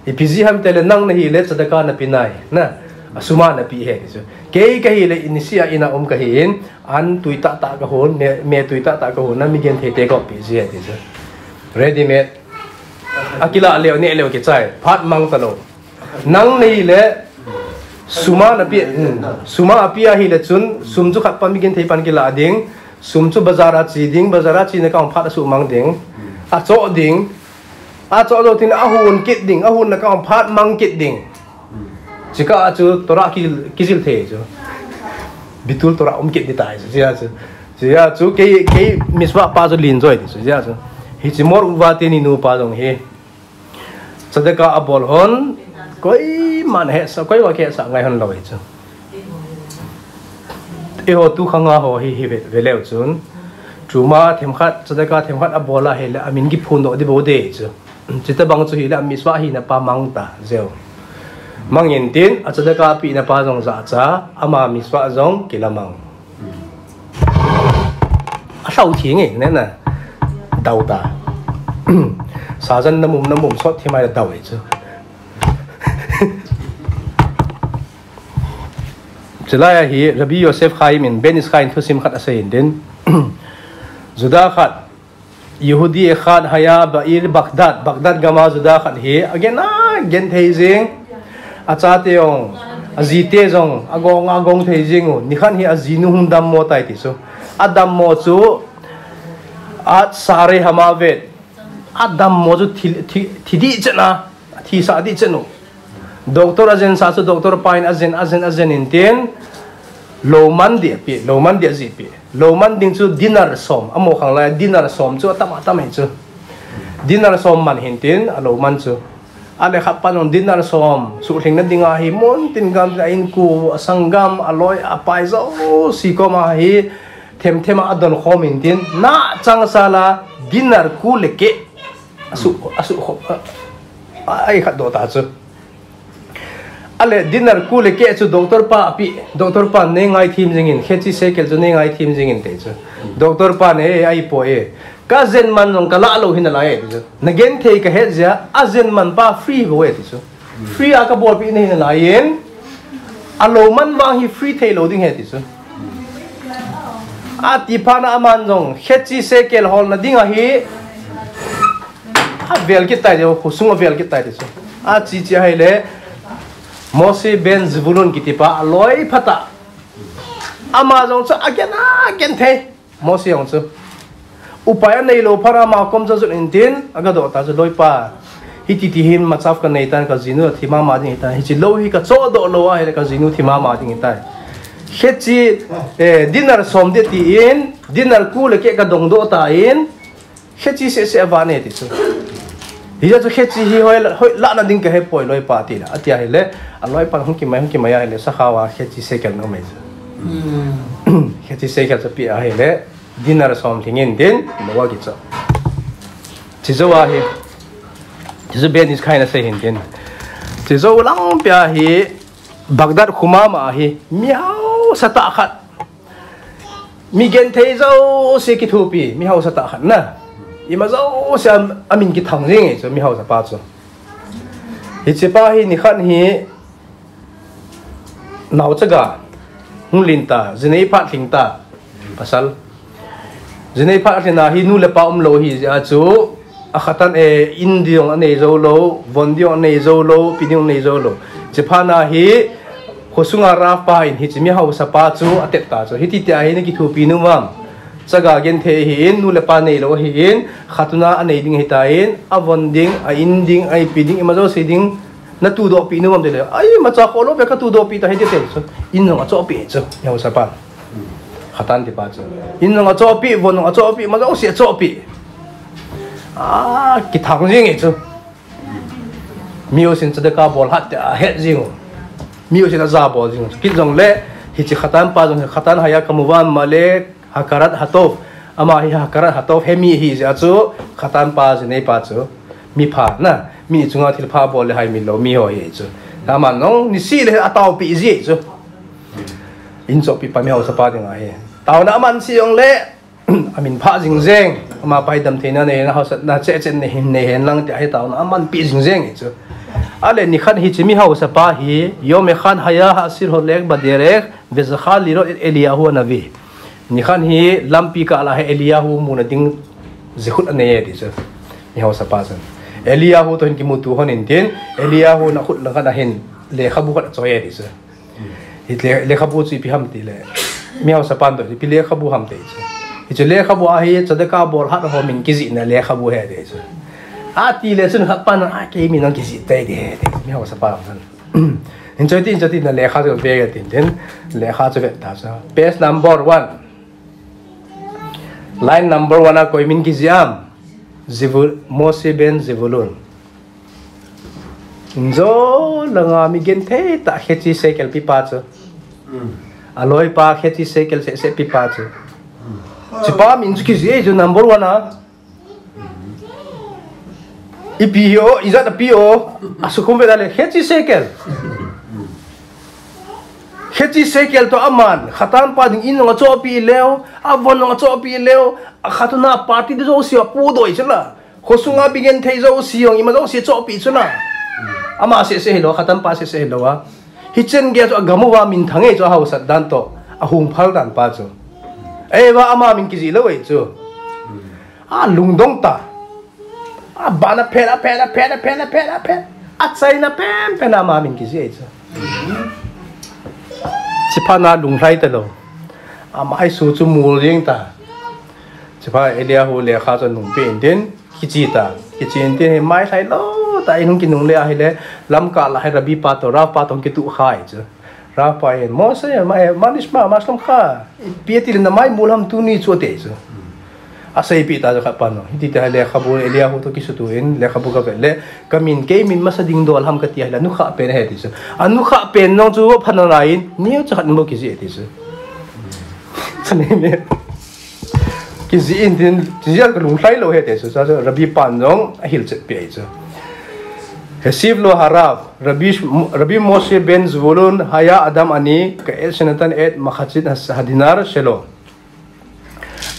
Ipi ji ham tile nang na hi le tzedakah na pi nai, na, asuma na pi he, ti chu. Kei ka hi le inisia ina um ka hi in, an tui tah tah ka hon, me, me tui tah tah ka hon, na mi genthei te ko pi ji he, ti chu. Ready made. Akila leo, ne leo kichai. Phat mang ta lou. Nang na hi le, suma na pi, hmm, suma a pi a hi le chun, sum chu khat pa mi genthei pan kila ding, sum chu bazar a chi ding, bazar a chi na kang phat a su mang ding, a cho ding, a cho lo tin a hun kit ding, a hun na kang phat mang kit ding. Chika a chu Torah ki, kijil thei chu. Bitul Torah um kit di tai chu, chia chu. Chia chu kei, kei mitzvah pa chu lin joi di chu, chia chu. Hichi Mor Ukva teni nupa jong hi. Tzedakah abol hon, koiman hesa, koi wa kesa ngai hon lou chu. Eiho tu khanga ho hi, hi ve, ve leu chun. Truma themkhat, tzedakah themkhat abol a hi le, amin kiphun doh di bou de chu. Chutabang chu hi le, amitzvah hina pa mang ta, jeu. Mang intin, a tzedakah pina pa jong ja cha, ama mitzvah jong kila mang. A hlau thi nge, ne na. Dau ta. Sajan na mum, na mum sot thi mai dau e chu. Chulai a hi Rabbi Yosef Chaim in Ben Ish Chai in thusim khat asei in din. Juda khat, Yehudi echad haya ba'ir Baghdad, Baghdad gama Juda khat hi, agen a, genthei jing, achate jong, ajite jong, agong, agong thei jing u, nikhat hi ajinu hung dammo tai ti chu. Adammo chu, at sare hamavet, adammo chu thi, thi, thi di chen a, Thisah di chen u. Doctor ajen sa chu doctor pa in ajen, ajen, ajen in tin. Loman di api, loman di aji pi. Loman ding chu dinar som. Amo khang lai dinar som chu atam atam hi chu. Dinar som man hin tin, aloman chu. Ale khat pa nung dinar som. Suhlhing na ding ahi mun tin gam a in ku, asanggam, aloi, apai jo, si koma hi. Them them a adon khom in tin. Na chang sala dinar ku le ke. Asu, asu khom. A, ai khat do ta chu. Ale dinar ku le ke chu doctor pa api, doctor pa ne ngai thim jingin, khechi sekel chu ne ngai thim jingin te chu. Doctor pa ne, e, ai po e. Ka jen man jong ka la lo hin alai e ti chu. Na gen thei ka het jia, ajen man pa free go e ti chu. Free a ka bol pi ne hin alai in. Aloman vang hi free thei lo ding he ti chu. Ati phat na aman jong, khechi sekel hol na ding ahi. Avel kit tai deu, khosung avel kit tai ti chu. Achi chi ahile, Moshe ben Zvulun kiti pa, aloi phat a. Ama jong chu agen a, agen thei. Moshe jong chu. Upai anei lo phat a ama kom chu ajot in tin, aga do ta chu loi pa. Hiti ti hin matsav ka nei tan ka jinu thi mama ding hi tan. Hichi lo hi ka cho do lo ahile ka jinu thi mama ding hi tai. Khechi, eh, dinar som de ti in, dinar ku le ke ka dong do ta in, Khechi seh seh a vah ne ti chu. Hijeh chun khechi hi hoi la, hoi la na ding ka he poi loi pa ti la. Ati ahile, aloi pa hung kimai, hung kimai ahile, sakhaw a khechi sekel na um e chu. Hmm. Khechi sekel chu pi ahile, dinar som thing in tin, lo a kicho. Chijou ahi. Chijou Ben Ish Chai in asei hin tin. Chijou lang pia hi, Baghdad khu mama ahi, mi hausa tah khat. Mi genthei jouse kithopi, mi hausa tah khat na. Ima jouse a, amin kithang jing e chu, mi hausa pa chu. Hiche pa hi nikhat hi naochaga hung len ta, jinei phat lhing ta, pasal. Jinei phat lhing a hi nu le pa um lou hi jeh a chu, akhatan e, in ding anei jou lou, von ding anei jou lou, pi ding anei jou lou. Hiche phat na hi, Khosunga Rav pa in hiche mi haosa pa chu atep ta chu. Hiti tia hi nakithopi nom am. Chaga genthei ahin, nu le pa neilou ahin, khatuna anei ding ahitan, avon ding, a in ding, a ipi ding, ima jouse ding, natudoh pi nom am tile. Ai, imacha kholou beh katudoh pi ta hiti ati chu. In jong achoh pi chu, mi haosa pa. Khatan tipa chu. In jong achoh pi, von jong achoh pi, ima jouse achoh pi. A, kithang jing e chu. Mi jousen tzedakah bol hat tia ahet jing u. Mi jousen aja bol jing u. Kit jongle, hiche khatan pa jong, khatan haya kamuvan male, hakarat hatov. Ama hi hakarat hatov, hemi ahi jeh a chu, khatan pa jinei pa chu. Mi pha na, mi chunga thil pha bol le haimil lou, mi ho ahi chu. Aman jong, niseh le ataopi ji chu. In chohpi pa mi haosa pa dinga hi. Taona aman sei jongle, amin pha jing jeng, ama pa hi damtheina nei hen, haosatna cheh cheh nei hen, nei hen lang tia hi taona amanpi jing jeng e chu. Ale nikhat hiche mi haosa pa hi, יום אחד היה האסיר הולך בדרך וזכה לראות את אליהו הנביא. Nikhat hi lampi kah lah hi Eliyahu muna ding jikhut anei e ti chu. Mi haosa pa chun. Eliyahu toh hin kimuto hon intin, Eliyahu in akhut lang khat ahin lekhabu khat achoi e ti chu. Hi le-, lekhabu chu ipi ham tile. Mi haosa pan toh, ipi lekhabu ham ti chu. Hiche lekhabu a hi tzedakah bol hat ho min kijihna lekhabu ahi ti chu. Ati le chun khat pan a kei min jong kijih tai ti ahi ti. Mi haosa pan. Hin choi tin, choi tin na lekha chu ve tin tin. Lekha chu ve ta chu. Page number one. Line number one a koi min kijih am. Zevul-, Moshe ben Zevulun. Injo langa mi genthei tah khechi sekel pipa chu. Aloipa khechi sekel seh seh pipa chu. Chupa min chu kijih e chu number one a. Ipi hi o, ijat api o. Asukhum ve le khechi sekel. Khechi sekel toh aman, khatan pa ding in jong achohpi leu, avon jong achohpi leu, akhatuna party ding jouse apudoh chu la. Khosunga mi genthei jouse jong, ima jouse chohpi chu la. Ama seh seh hilou, khatan pa seh seh hilou a. Hichen gei chu agam uva minthang e chu ahaosat dan toh, ahung phal dan pa chu. Eiva ama min kijih lou e chu. Alungdong ta. Abana phet, aphet, aphet, aphet, aphet, aphet. Achaina penpen ama min kijih e chu. Chuphat na lunglhai talou. Amaisu chu mul jeng ta. Chuphat Eliyahu lekha chu nungpe intin. Kichi ta. Kichi intin hi mailhai lou ta in hung kinungle ahile. Lamkah lah hi Rabbi pa toh, Rav pa toh kituh kha e chu. Rav pa hin, Moshe, ma, ma nishma, ma shlomcha. Ipi ati le namai mul ham tuni chu ati chu. Aseipi ta chu khat pan jong. Hiti tia lekhabu Eliyahu toh kisuto in, lekhabu kavet le, kamin, kei min masa ding dol ham kati ahile, anukha pen ahi ti chu. Anukha pen jong chu phatna lai in, neo cha khat bou kijih e ti chu. Chani me. Kijih intin, kijih a kalunglhai lou ahi ti chu, chu, chu, Rabbi pan jong ahilchetpi ahi chu. הוסיף לו הרב, רבי, רבי משה בן זבולון היה אדם עני, כעת שנתן את מחצית הדינה שלו.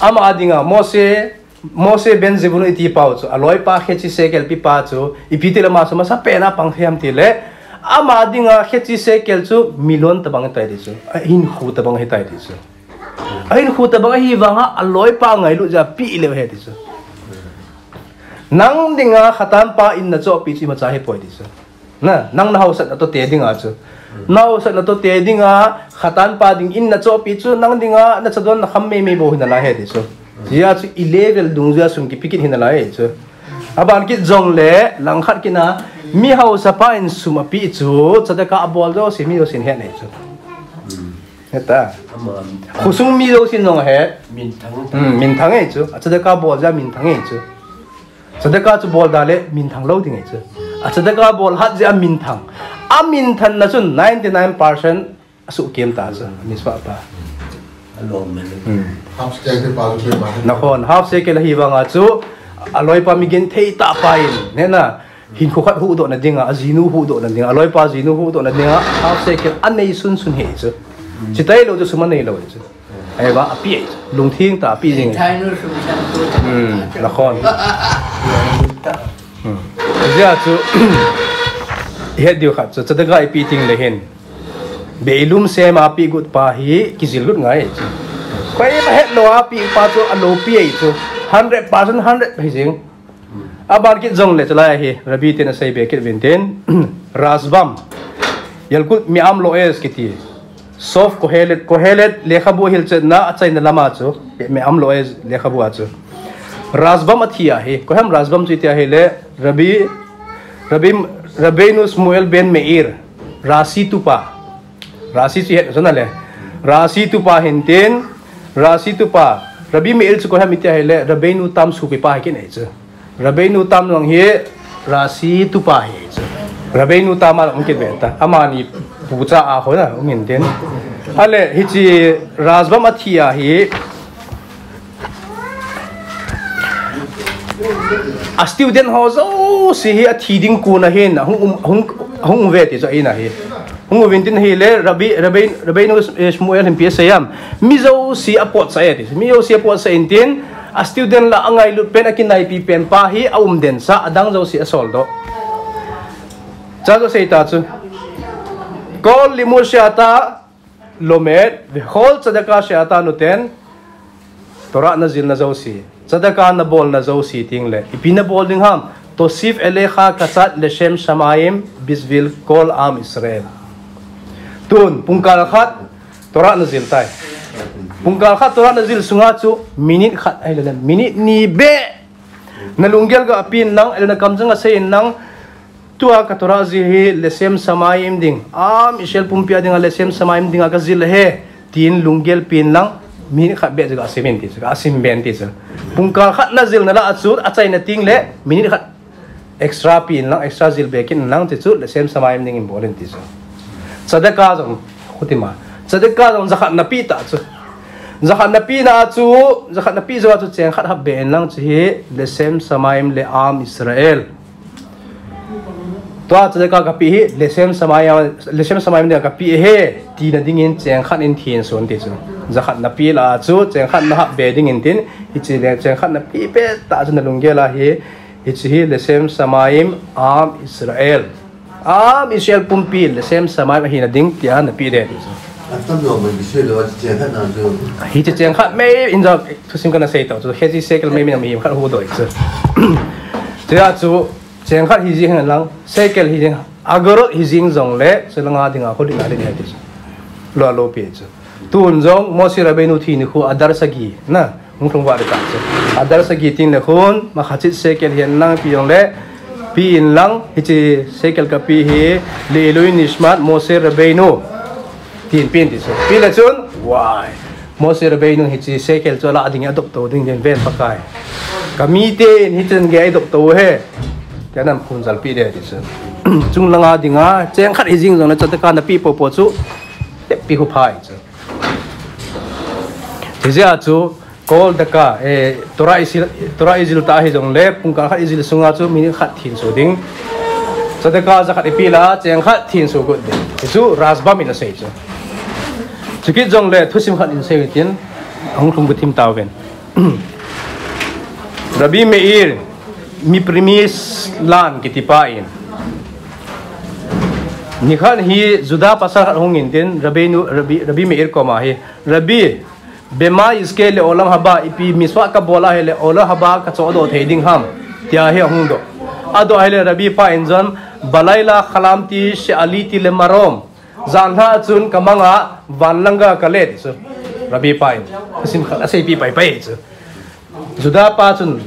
Ama dinga Moshe, Moshe ben Zevulun iti pa u chu, aloipa khechi sekel pipa chu, ipi tile ama chu masa pen a pang thei ham tile, ama dinga khechi sekel chu million tabang ahitai ti chu, ahinkho tabang ahitai ti chu. Ahinkho tabang ahi vanga aloipa ngailut jeh a pe leu ahi ti chu. Nang dinga khatan pa in nachohpi chu imacha ahipoi ti chu. Na, nang nahaosatna toh te dinga chu. Nahaosatna toh te dinga khatan pa ding in nachohpi chu nang dinga nachadon nakham meimei bou hinalai ahi ti chu. Hijeh a chu i level dungjui a sum kipe kit hinalai ahi chu. Aban kit jongle langkhat kit na mi haosa pa in sum ape chu tzedakah abol jouse mi jousen ahet e chu. Heta. Aman. Khosung mi jousen jong ahet. Minthang. Hmm, minthang e chu. A tzedakah bol jeh a minthang e chu. Tzedakah chu bol da le minthang lou ding e chu. A tzedakah bol hat jeh a minthang. Aminthanna chun ninety nine percent asuh kem ta chu. Mispa pa. Alom men. Hmm. Half shekel pa chu ba. Nakhon, half shekel ahi vanga chu aloipa mi genthei tah pa in. Nena. Hinkho khat huhdohna dinga, ajinu huhdohna dinga, aloipa jinu huhdohna dinga, half shekel anei sunsun ahi chu. Chuti lou chu sum anei lou chu. Ahivang ape ahi chu. Lungthim tah a ape jing. Thai nu sum san tu. Hmm, nakhon. Hmm. Hijeh a chu, ihet diu khat chu, tzedakah ipe teng le hin. Beilum sem a pe got pa hi, kijil got ngai chu. Koima het lou a pe pa chu, aloupi ahi chu. Hundred percent, hundred ahi jing. Aban kit jongle chulai hi, Rabbi ten asei be kit uvin tin, Rashbam. Yalkut Me'am Lo'ez kiti. Sof Kohelet, Kohelet lekhabu hilchetna achaina lama chu, Me'am Lo'ez lekhabu a chu. Rashbam athi ahi, koiham Rashbam chu iti ahile, Rabbi, Rabbi, Rabbeinu Shmuel ben Meir, Rashi tupa. Rashi chu het chu nale. Rashi tupa hintin, Rashi tupa. Rabbi Meir chu koiham iti ahile, Rabbeinu Tam supipa hi kinei chu. Rabbeinu Tam jong hi Rashi tupa hi chu. Rabbeinu Tam a jong kit ve ta. Amani pucha a ho na um hintin. Ale hiche Rashbam athi ahi. A student ho jouse hi athi ding kon a hin, hung um, hung, hung ve ti chu ahi na hi. Hung uvin tin ahile, Rabbi, Rabbi, Rabbeinu Shmuel hin ipi asei em. Mi jouse apotsah e ti. Mi jouse apotsah in tin, a student la angailut pen, akinaipi pen pa hi aumden sa, adang jouse asoldoh. Cha jo sei ta chu. Kol limud she'ata lomed, vechol tzedakah she'ata noten, Torah najilna jouse, tzedakah nabolna jouse ting le, ipi nabol ding ham, tosif elecha katzat leshem shamayim bishvil kol am Israel. Tun, pungkal khat, Torah najil tai. Pungkal khat Torah najil sunga chu, minute khat, ahile, minute ni beh. Nalunggel ga pen lang, ahile nakamjang a sei in lang, Tua ka Torah jil hi leshem shamayim ding. Am Israel pumpi a dinga leshem shamayim dinga kajil ahi. Tin lunggel pen lang, minute khat beh chu kasim in ti chu, kasim ben ti chu. Pungkal khat najilna lah a chu, achaina ting le, minute khat extra pen lang, extra jil be kit in lang ti chu, leshem shamayim dingin bol in ti chu. Tzedakah jong, khutima. Tzedakah jong jakhat napeh ta chu. Jakhat napeh na chu, jakhat napeh jou a chu, cheng khat hap be in lang chu hi, leshem shamayim le am Israel. Tua tzedakah kapeh hi, leshem shamayim, leshem shamayim dinga kapeh ahi, tina dingin cheng khat in thenso in ti chu. Jakhat napeh lah a chu, cheng khat nahap be dingin tin, hiche le cheng khat napeh pet tah chu nalunggel a hi, hiche hi leshem shamayim am Israel. Am Israel pumpi leshem shamayim ahina ding tia napeh ding ti chu. Atam lo mai bisui lo, cheng khat na chu. Hiche cheng khat mai in jong thusim kana sei tau chu, hechi shekel mai mai na mi khat hu doi chu. Tia chu, Cheng khat hi jing hen lang, shekel hi jing, agorot hi jing jong le, chulanga dinga, kho dinga ding ahi ti chu. Lo lo pi chu. Tun jong, Moshe Rabbeinu thi nikho, Adar sagi, na, hung lhung vah ding ta chu. Adar sagi tin le khun, makhachit shekel hi hen lang pi jong le, pe in lang, hiche shekel kapeh hi, Le'ilui Nishmat Moshe Rabbeinu. Tin pe in ti chu. Pe le chun, wai. Moshe Rabbeinu hiche shekel chu alah ding, adop to ding, ven Pakai. Kamiten hichun gei adop to ahi. Tia namkhun jal pe ding ti chu. Chunglanga dinga, cheng khat hi jing jong le tzedakah napeh popo chu, tep pe hu phai chu. Hijeh a chu, kol tzedakah, eh, Torah ijil, Torah ijil ta hi jong le, pungkal khat ijil sunga chu, minute khat thenso ding. Tzedakah jakhat ipeh lah a, cheng khat thenso got ding. Hichu Rashbam in asei chu. Chukit jong le thusim khat in sei tin, ahung lhung ka thim tauvin. Rabbi Meir, Miprimis Lan kiti pa in. Nikhat hi Juda pasal khat hung in tin, Rabbi nu, Rabbi, Rabbi Meir koma hi. Rabbi, Bema Yizke le Olam Haba, ipi mitzvah kabol a hile Olam Haba kachoh doh thei ding ham, tia hi ahung doh. Adoh a hile Rabbi pa in jong, Balaila chalamti she'aliti lemarom. Janhi a chun kamang a van lang ga kale ti chu. Rabbi pa in. Thusim khat asei pi pai pai chu. Juda pa chun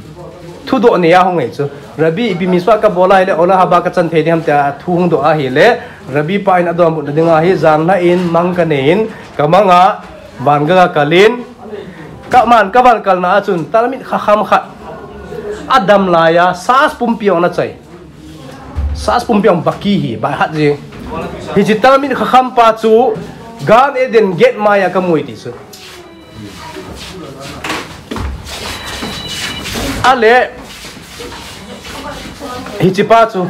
thudoh nei a hung e chu. Rabbi ipi mitzvah kabol a hile Olam Haba kachan thei ding ham tia thu hung doh a hile. Rabbi pa in adonbutna dinga hi janhi in mang kanei in kamang a van ga kal in. Kaman kavan kalna a chun Talmid Chacham khat. Adam lai a Shas pumpi jong ana chai. Shas pumpi jong baki hi, baihat jing. Hiche Talmid Chacham pa chu, Gan Eden gate mai a kamu e ti chu. Ale, hiche pa chu,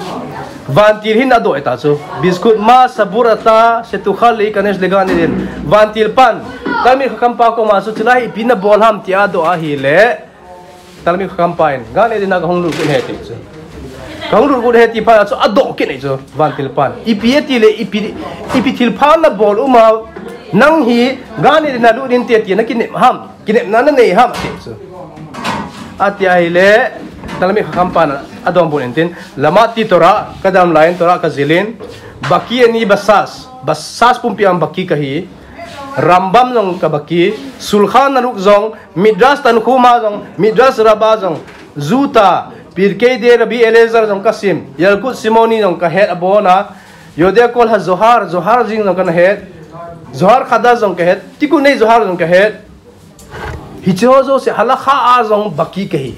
vantil hin adoh e ta chu. Bizkut ma sabur ata shetuchal leikanes leGan Eden. Vantil pan, Talmid Chacham pa koma chu, chulai hi ipi nabol ham tia adoh a hile. Talmid Chacham pa in, Gan Eden a kahung lut got e ti chu. Kahung lut got e ti phat a chu, adoh kit e chu, vantil pan. Ipi ati le, ipi, ipi thilpha nabol um a, nang hi, Gan Eden a lut inte tia nakinep ham, kinepna nanei ham, ati chu. Ati a hile, Talmid Chacham pan adonbut in tin, Lamadti Torah, kadam lai in Torah kajil in, Baki ani basas, basas pumpi ang baki kahi. Rambam jong ka baki, Shulchan Aruch jong, Midrash Tanhuma jong, Midrash Rabbah jong, Zuta, Pirkei de Rabbi Eliezer jong ka sim, Yalkut Simoni jong ka het abona, Yodea Kol HaZohar, Zohar jing jong ka na het, Zohar Chadash jong ka het, Tikkunei Zohar jong ka het. Hiche ho jouse halakha a jong baki kahi.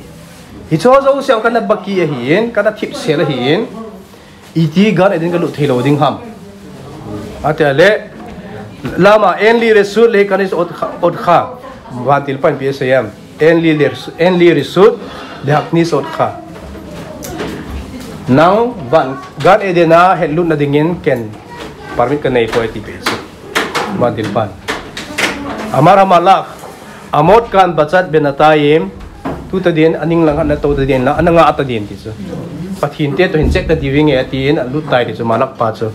Hiche ho jouse ang ka na baki ahin, ka na thipsel ahin. Iti Gan Eden ka lut thei lou ding ham. Ati le, lama, אין לי רשות להיכנס אותך, אותך. Vantilpan pi asei em. אין לי לרש-, אין לי רשות להכניס אותך. Nang van, Gan Eden a het lut na dingin ken permit ka nei poi ti pi asei. Vantilpan. אמר המלאך, עמוד כאן בצד בינתיים, tu ta din, aning lang na to ta din, la, ananga ta din ti chu. Pathen te to hin check ta diu nge tin, alut tai ti chu, Malak pa chu.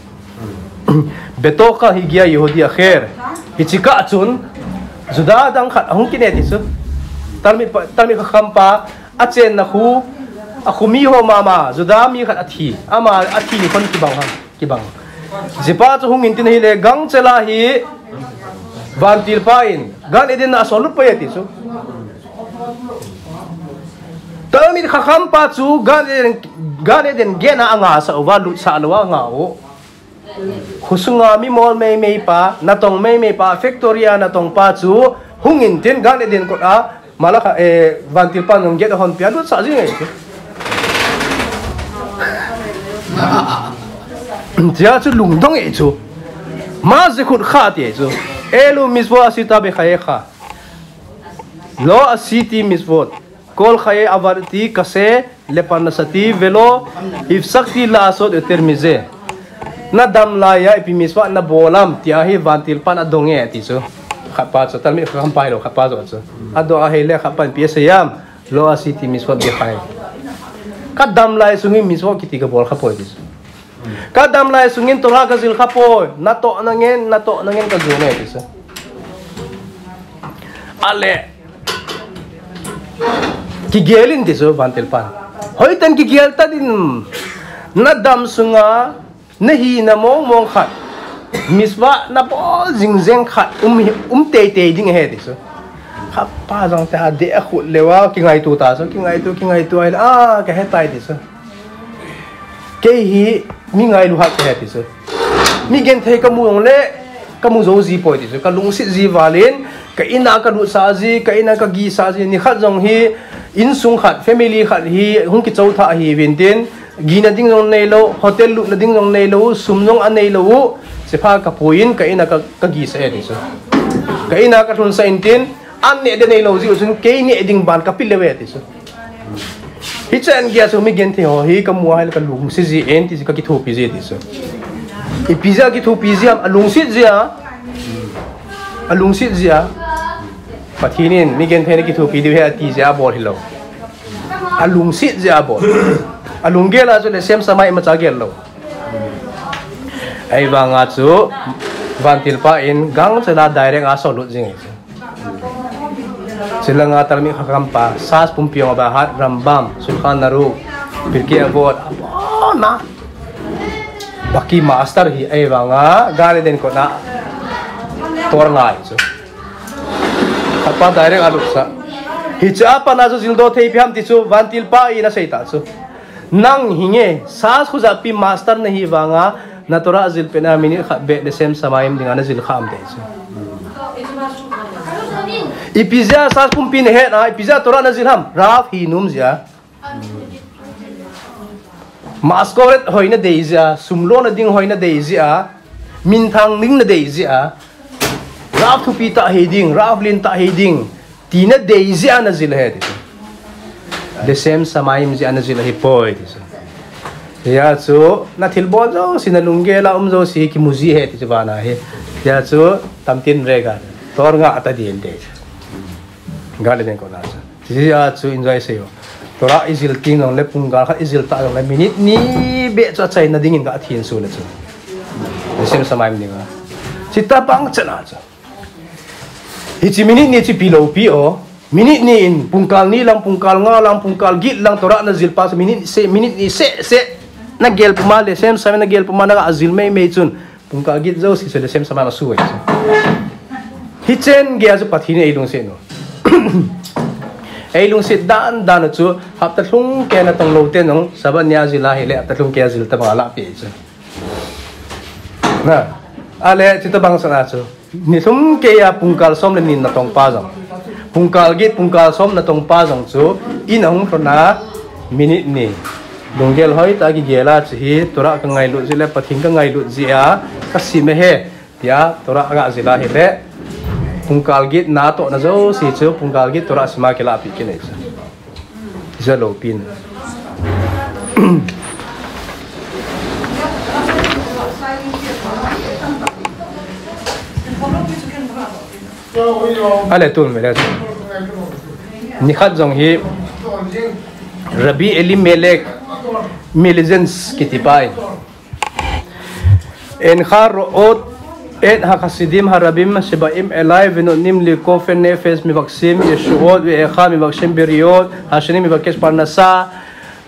בתוך כך הגיע יהודי אחר. Hiche kah chun, Juda dang khat, ahung kine ti chu. Talmid pa, Talmid Chacham pa, achenna khu, akhu mi ho mama, Juda mi khat athi. Ama athi ni kon kibang ham. Kibang. Hichepa chu hung in tin ahile gangchela hi vantilpa in Gan Eden a asol lut poi ati chu. Talmid Chacham pa chu Gan Eden, Gan Eden gate a anga sah uva, lut sah lou a anga u. Khosunga mi mol meimei pa, natong meimei pa, factory a natong pa chu hung in tin Gan Eden kot a Malak, eh, vantilpan jong gate ahon pia lut sah jing e chu. Tia chu lungdong e chu. מה זכותך ti e chu. אלו מצוות עשית בחייך. לא עשיתי מצוות. כל חיי עבדתי קשה לפרנסתי ולא הפסקתי לעשות יותר מזה. Na dam laiya ipi מצוות na bol am tia hi vantilpan adong e ti chu. Khat pa chu, Talmid Chacham pa hilou, khat pa chu chu. Adong ahile khat pan pi asei em. לא עשיתי מצוות בחיי. Ka dam lai sungin מצוות kiti ka bol kha poi ti chu. Ka dam lai sungin Torah ka jil kha poi. Natoh nangen, natoh nangen ka jil e ti chu. Ale. Kigel in ti chu vantilpan. Hoiten kigel ta din. Na dam sunga, na hina mong mong khat. Mitzvah na bol jing jeng khat um, um tei tei ding ahi ti chu. Khat pa jong ta de a khut leuva, kingaito ta chu, kingaito, kingaito ahile, ah, ka he tai ti chu. Kei hi mi ngailu hat ka he ti chu. Mi genthei ka mu jong le, ka mu jou ji poi ti chu. Ka lungset ji valin, ka in a ka lut sah ji, ka in a ka gi sah ji. Ni khat jong hi, insung khat, family khat hi, hung kichou tha ahi vin tin, gina ding jong nei lou, hotel lutna ding jong nei lou, sum jong a nei lou, chepha ka pui in, ka in a ka, ka gi sah e ti chu. Ka in a ka lhun sah in tin, an neh de nei lou ji u chun, kei neh ding ban ka pe leuve ti chu. Hichan geiya chu mi genthei ho hi ka mu a ahile ka lungset ji e ti chu ka kithopi ji ti chu. Ipi jeh a kithopi ji ham, a lungset ji a. A lungset ji a. Pathen in mi genthei na kithopi diu ahi ati ji a bol hilou. A lungset ji a bol. A lunggel a chu leshem shamayim imacha gel lou. Ahivanga chu vantilpa in gangchela direct a asol lut jing e chu. Chulanga Talmid Chacham pa, Shas pumpi jong aba hat, Rambam, Shulchan Aruch, Pirkei Avot, abona. Baki master hi ahivanga, Gan Eden kona Torah ngai chu. Khat pa direct alut sah. Hiche a pat a chu jildoh thei ipi ham ti chu, vantilpa in asei ta chu. Nang hinge, Shas khujapi master nahi vanga, na Torah jil pet na minute khat beh leshem shamayim dinga na jil kha am ti chu. Ipi jeh a Shas pumpi na het a, ipi jeh a Torah na jil ham, Rav hi nom jeh a. Maskoret hoi na dei jeh a, sum lona ding hoi na dei jeh a, minthang ding na dei jeh a, Rav thupi tah hi ding, Rav len tah hi ding, ti na dei jeh a na jil ahi ti chu. Leshem shamayim jeh a na jil ahi poi ti chu. Hia chu, na thilbol jouse, na lunggel a um jouse, kimu ji ahi ti chu vana hi. Hia chu, tamtin rega, Torah nga ata din te chu. Gan Eden kona chu. Hia chu enjoy sei o. Torah i jil teng jongle pungkal khat i jil ta jongle minute ni beh chu achaina dingin ka athin su le chu. Leshem shamayim dinga. Chuti bang chana chu. Hiche minute ni chu ipi lou pi o. Minute ni in pungkal ni lang, pungkal nga lang, pungkal get lang Torah na jil pa chu minute seh, minute ni seh seh. nagel puma, Lesem Same nagel puma, naga jil meimei chun, pungkah git jouse chu Lesem Same ana su ahi chu. Hichen geiya chu Pathen in eilungset u. Eilungset dan dan u chu, hapta lhung keiya natong lou ten jong, Sabbath nia jil ahile, hapta lhung keiya jil tabang alahpeh chu. Na, ale, chutabang chan a chu, nilhum keiya pungkal som le ni natong pa jong, pungkal git, pungkal som natong pa jong chu, in ahung lhon a, minute ni, lunggel hoitah a kigel a chu hi, Torah kangailut jeh le, Pathen kangailut jeh a, kasim ahi, tia, Torah aga jil ahile, pungkal git natohna jouse chu, pungkal git Torah sima kilahpeh kit ahi chu. Jaloupin. Ale tun mele. Nikhat jong hi Rabbi Elimelech Melanesian kiti pa in. Ein ha ro'ot et hachasidim harabim sheba'im elai venotnim li kofe nefesh mevakshim yeshuot ve'echad mevakshim beriot, hasheni mevakesh parnasa,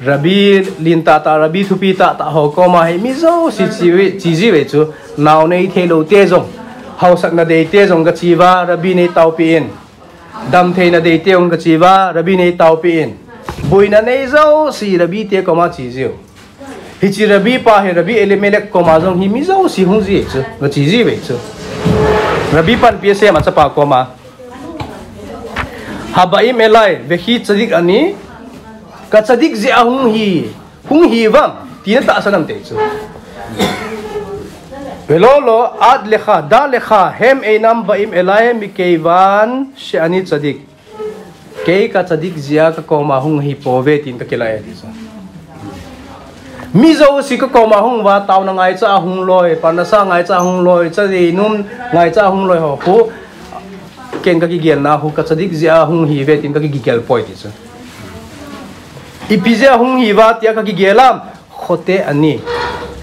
Rabbi lin tahtah, Rabbi thupi tahtah ho koma hi mi jouse che, che jiuve chu, nao nei thei lou te jong, haosatna dei te jong gache uva, Rabbi nei taopi in. Damtheina dei te jong gache uva, Rabbi nei taopi in. Boina nei jouse Rabbi te koma che jiu. Hiche Rabbi pa hi Rabbi Elimelech koma jong hi mi jouse hung ji chu, gache jiuve chu. Rabbi panpi asei a chapa koma. Haba'im elai, vehi tzadik ani, katzadik jeh a hung hi, hung hi vang, tina tahsan am ti chu. Ve'lo lo, ad lecha, da lecha, hem einam ba'im elai, mikeivan she'ani tzadik. Kei katzadik jeh a kakoma hung hi pouve tin kakilah e ti chu. Mi jouse kakoma hung uva, taona ngaicha a hung loi, parnasa ngaicha a hung loi, chajei nom ngaicha a hung loi ho khu, ken kakigelna khu, katzadik jeh a hung hiuve tin kakigel poi ti chu. Ipi jeh a hung hiuva tia kakigel am, chote ani.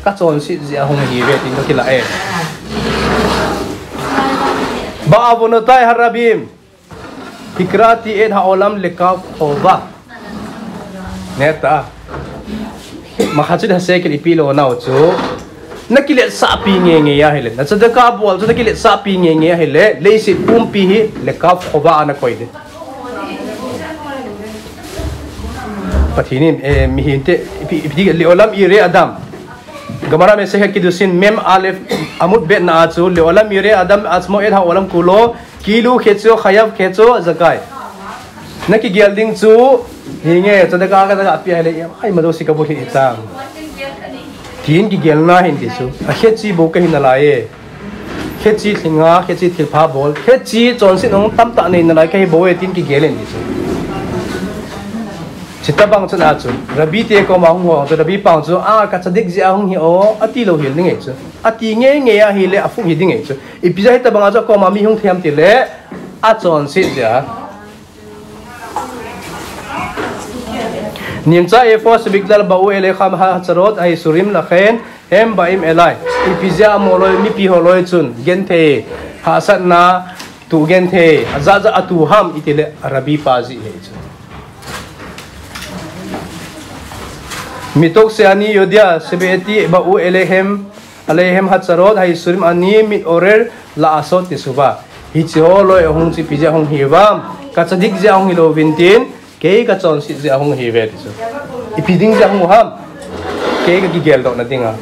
Kachonset jeh a hung hiuve tin kakilah e. Ba'avonotai harabim. Hikrati et ha'olam lekav chova. Neta. Mahachit hasekel ipi lou nau chu. Nakiletsahpi ngeingei ahile. Na tzedakah bol chu nakiletsahpi ngeingei ahile. Leiset pumpi hi lekav chova ana koi de. Pathen in, eh, mihemte, ipi, ipi, le'olam yireh adam. Gemara Masechet Kiddushin Mem Alef Amud Bet na a chu, le'olam yireh adam atzmo et ha'olam kulo, כאילו חציו חייב חציו זכאי. Nakigel ding chu, hinge, tzedakah kaga pia ahile, ai, ima jouse kabol hih tang. Tin kigelna ahin ti chu. A khechi bou kahi nalai e. Khechi lhinga, khechi thilpha bol, khechi chonset nung tamtah nei nalai kahi bou e tin kigel in ti chu. Chutabang chun a chu, Rabbi te koma hung ho chu, Rabbi pang chu, a, katzadik jeh a hung hi o, ati lou hel ding e chu. Ati ngeingei ahile, aphung hi ding e chu. Ipi jeh a hitabang a chu, koma mi hung thei am tile, achonset jeh a. Nimtza efod shebikhlal ba'u elecha hachatzarot ha'isurim lachen hem ba'im elai. Ipi jeh a amoloi, mipi holoi chun, genthei, hahsatna, tuh genthei, ajat jat atuh ham, itile, Rabbi pa jeh ahi chu. Mitokh she'ani yoda shebe'eti ba'u elehem, Aleihem hachatzarot ha'isurim ani mit'orer la'asot teshuva. Hiche holoi ahung chu ipi jeh a hung hiuvam. Katzadik jeh a hung hilou vin tin, kei kachonset jeh a hung hiuve ti chu. Ipi ding jeh a hung u ham. Kei kakigeldohna dinga.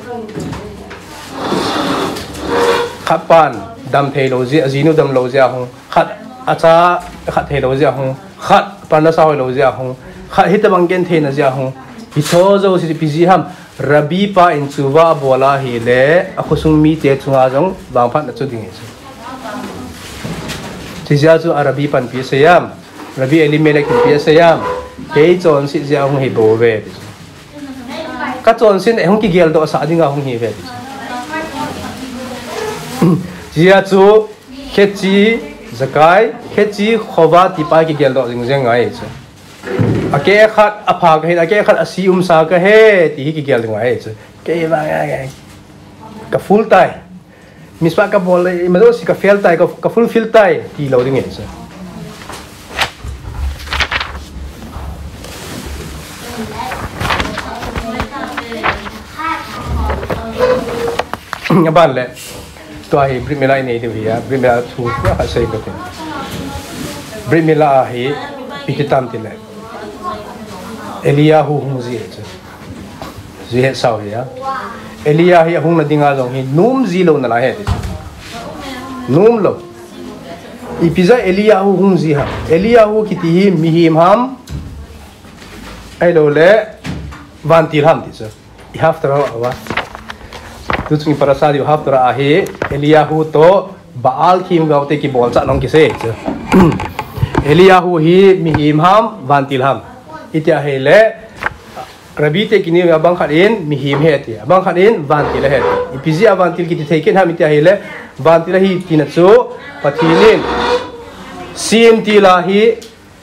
Khat pan damthei lou jeh, ajinu damlou jeh a hung. Khat acha khat thei lou jeh a hung. Khat parnasa hoilou jeh a hung. Khat hitabang gentheina jeh a hung. Hiche jouse ipi jeh ham. Rabbi pa in chuva abol ahile, akhosung mite chunga jong vangphatna chu ding ahi chu. Chujeh a chu a Rabbi panpi asei am, Rabbi Elimelech in ipi asei am, kei chonset jeh a hung hi bouve ti chu. Kachonset ahung kigeldoh sah dinga hung hiuve ti chu. Chujeh a chu, khechi zakai, khechi chova ti pa kigeldoh jing jeng ngai chu. Akeh khat apha kahin, akeh khat asi umsa kahi, ti hi kigel ding ahi chu. Kei vang a, ka full tai. Mitzvah kabol le, ima jouse ka fail tai, ka, ka fulfill tai, ti lou ding ahi chu. Aban le, tua hi Brit Mila inei diu hi a, Brit Mila thu a sei ka tin. Brit Mila hi iti tam ti le, Eliyahu hung ji hi chu. Ji he sao hi a. Eliyahu hi ahung na dinga jong hi nom ji lou na la he ti chu. Nom lou. Ipi jeh a Eliyahu hung ji ham. Eliyahu kiti hi mihem ham. Ahilou le vantil ham ti chu. I haftarah a va. Tu chung i parasha diu haftarah a hi Eliyahu to Baal themgao te kibol chan hung kisei chu. Eliyahu hi mihem ham, vantil ham. Iti a hi le, Rabbi te kini a bang khat in mihem he ti, a bang khat in vantil he ti. Ipi jeh a vantil kiti thei kit ham iti a hi le, vantil ahi tina chu Pathen in sem til a hi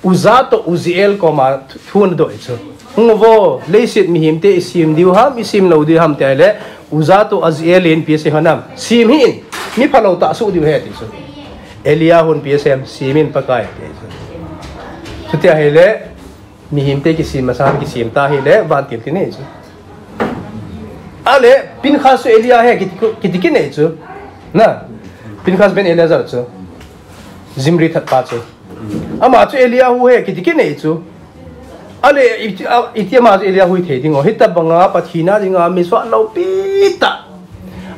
Uzzah to Uzziel koma thu ana doh chu. Hung vo, leiset mihem te i sem diu ham, i sem lou diu ham ti a hi le, Uzzah to Uzziel in ipi asei ham. Sem hih in, mi phalou tah suh diu he ti chu. Eliyahu in ipi asei ham, sem in Pakai ti chu. Chuti a hi le, mihem te kisem masang kisem ta hi le, vantil ti nei chu. Ale, Pinchas chu Eliyahu he kiti, kiti kit nei chu. Na, Pinchas ben Eleazar chu. Zimri thatpa chu. Ama chu Eliyahu he kiti kit nei chu. Ale, iti, a, iti ama chu Eliyahu hi thei ding o. Hitabanga Pathen a dinga mi suah loupi tah.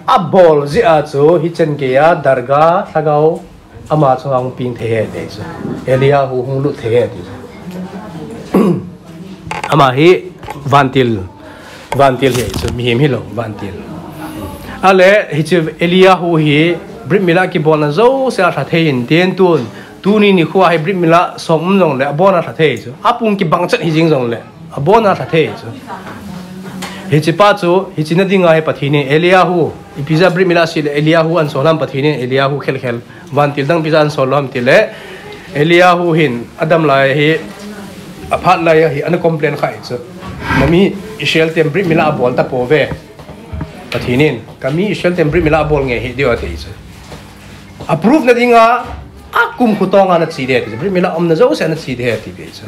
Abol jeh a chu, hichan geiya, darga, lhagao, ama chunga hung peng thei he ti chu. Eliyahu hung lut thei he ti chu. Ama hi vantil, vantil hi chu, mihem hilou, vantil. Ale, hiche Eliyahu hi, Brit Mila kibolna jouse a lha thei in tin tun, tuni nikho a hi Brit Mila som um jongle, abon a lha thei chu. Apung kibang chet hi jing jongle, abon a lha thei chu. Hiche pa chu, hiche na dinga hi Pathen in Eliyahu, ipi jeh a Brit Mila seh le Eliyahu ana sol ham Pathen in Eliyahu khel khel. Vantil dang ipi jeh a ana sol lou ham ti le, Eliyahu hin adam lai hi, aphat lai hi, ana complain kha hi chu. Nami Israel ten Brit Mila abol tapouve. Pathen in, kami Israel ten Brit Mila abol nge hih diu ati chu. Approve na dinga, akum khu tonga ana che ding ati chu. Brit Mila umna jouse ana che ding ati ve chu.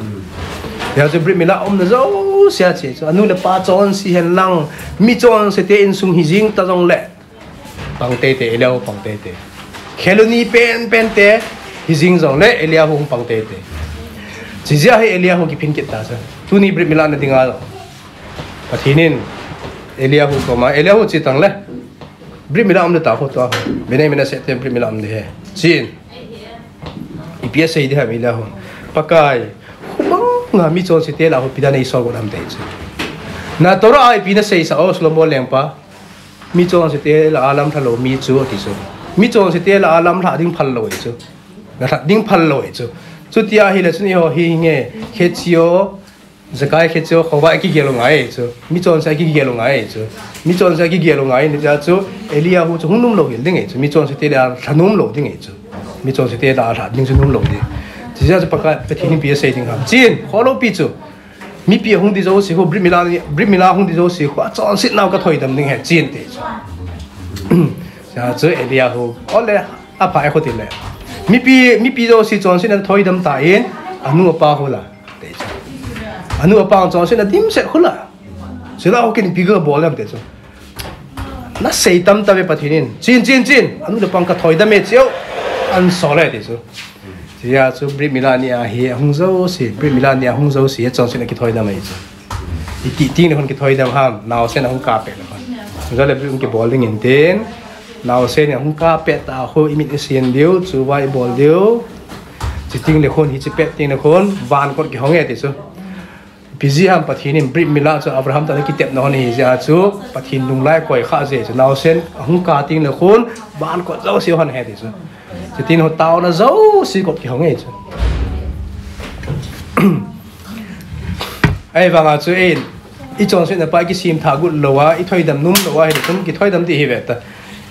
Hijeh chun Brit Mila umna jouse a che chu. Anu le apa chonse hen lang, mi chonse te insung hi jing ta jongle. Pang teitei, Eliyahu pang teitei. Kheluni penpen te, hi jing jongle, Eliyahu hung pang teitei. Chijeh a hi Eliyahu kiphin kit ta chu. Tuni Brit Mila na dinga. Pathen in, Eliyahu koma, Eliyahu che tang le. Brit Mila um ding ta khu tua. Bnei Menashe te Brit Mila um ding he. Chin. Ipi asei ding ham Eliyahu. Pakai. Hubanga mi chonse te lah a hu ipi dan a eisol got ham ti chu. Na Torah a ipi na seisah o Solomon lengpa. Mi chonse te lah a lamlha lou mi chu ti chu. Mi chonse te lah a lamlha ding phal lou hi chu. Lamlha ding phal lou hi chu. Chuti a hi le chun eiho hi nge khe chi o. Zakai khe chu khovah kigel u ngai chu. Mi chonse kigel u ngai chu. Mi chonse kigel u ngai ni chu Eliyahu chu hung nom lou hel ding hi chu. Mi chonse te lah a lha nom lou ding hi chu. Mi chonse te lah a lha ding chu nom lou ding. Chijeh chu Pakai Pathen in ipi asei ding ham. Chin, kholou pi chu. Mipi hung ding jouse khu, Brit Mila, Brit Mila hung ding jouse khu, achonset nau ka thoidam ding he, chin ti chu. Chijeh chu Eliyahu, ole, apha e khu ti le. Mipi, mipi jouse chonset na thoidam ta in, anu apa khu la. Ti chu. Anu apa chonset na dimset khu la. Sila ho kin ipi ka bol em ti chu. Na sei tam ta ve Pathen in. Chin, chin, chin. Anu le apa ka thoidam e chu. Ana sol e ti chu. Chijeh chu Brit Mila ni a hi hung jouse, Brit Mila ni a hung jouse, chonset na kithoidam ahi chu. Iti teng le khun kithoidam ham, naosen ahung kap pet le khun. Jole Brit kibol ding in tin. Naosen ahung kap pet ta khu imit isin diu, chu vai bol diu. Chuteng le khun, hiche pet teng le khun, van kot kihong e ti chu. Ipi jeh ham Pathen in Brit Mila chu Abraham toh ana kitepna hon ahi jeh a chu Pathen lunglai koi kha jeh chu naosen ahung kap teng le khun van kot jouse hon ahi ti chu. Chutin ho taona jouse kot kihong e chu. Ahivanga chu in, i chonsetna pa i kisim tha got lou a, i thoidam nom lou a, hi le chun kithoidam ding hi ve ta.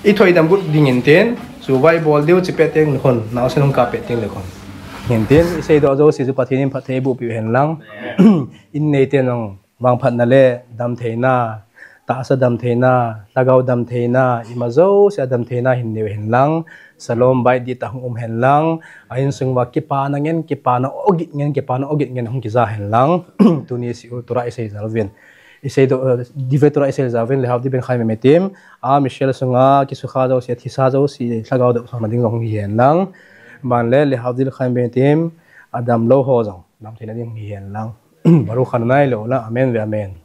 I thoidam got ding in tin, chu vai bol diu, chu pet teng le khun, naosen hung kap pet teng le khun. Hin tin, i seidoh jouse chu Pathen in phatthei boh peh u hen lang. In nei ten jong vangphatna le damtheina, tahsa damtheina, lhagao damtheina, ima jouse a damtheina hin nei u hen lang, shalom bait dihtah hung um hen lang, a insung uva kipana ngen, kipana ogin ngen, kipana ogin ngen hung kija hen lang, tuni seh u Torah i sei jal uvin. isei do, eh, Divetura isei jauvin, lehavdil ben khai meme tim, a Michelle sunga kisukha jouse, athisa jouse, lhagao doh sangna ding jong hihen lang. Ban le lehavdil khai meme tim, adamlou ho jong damtheina ding hihen lang. Baruch Adonai leolam, amen ve amen.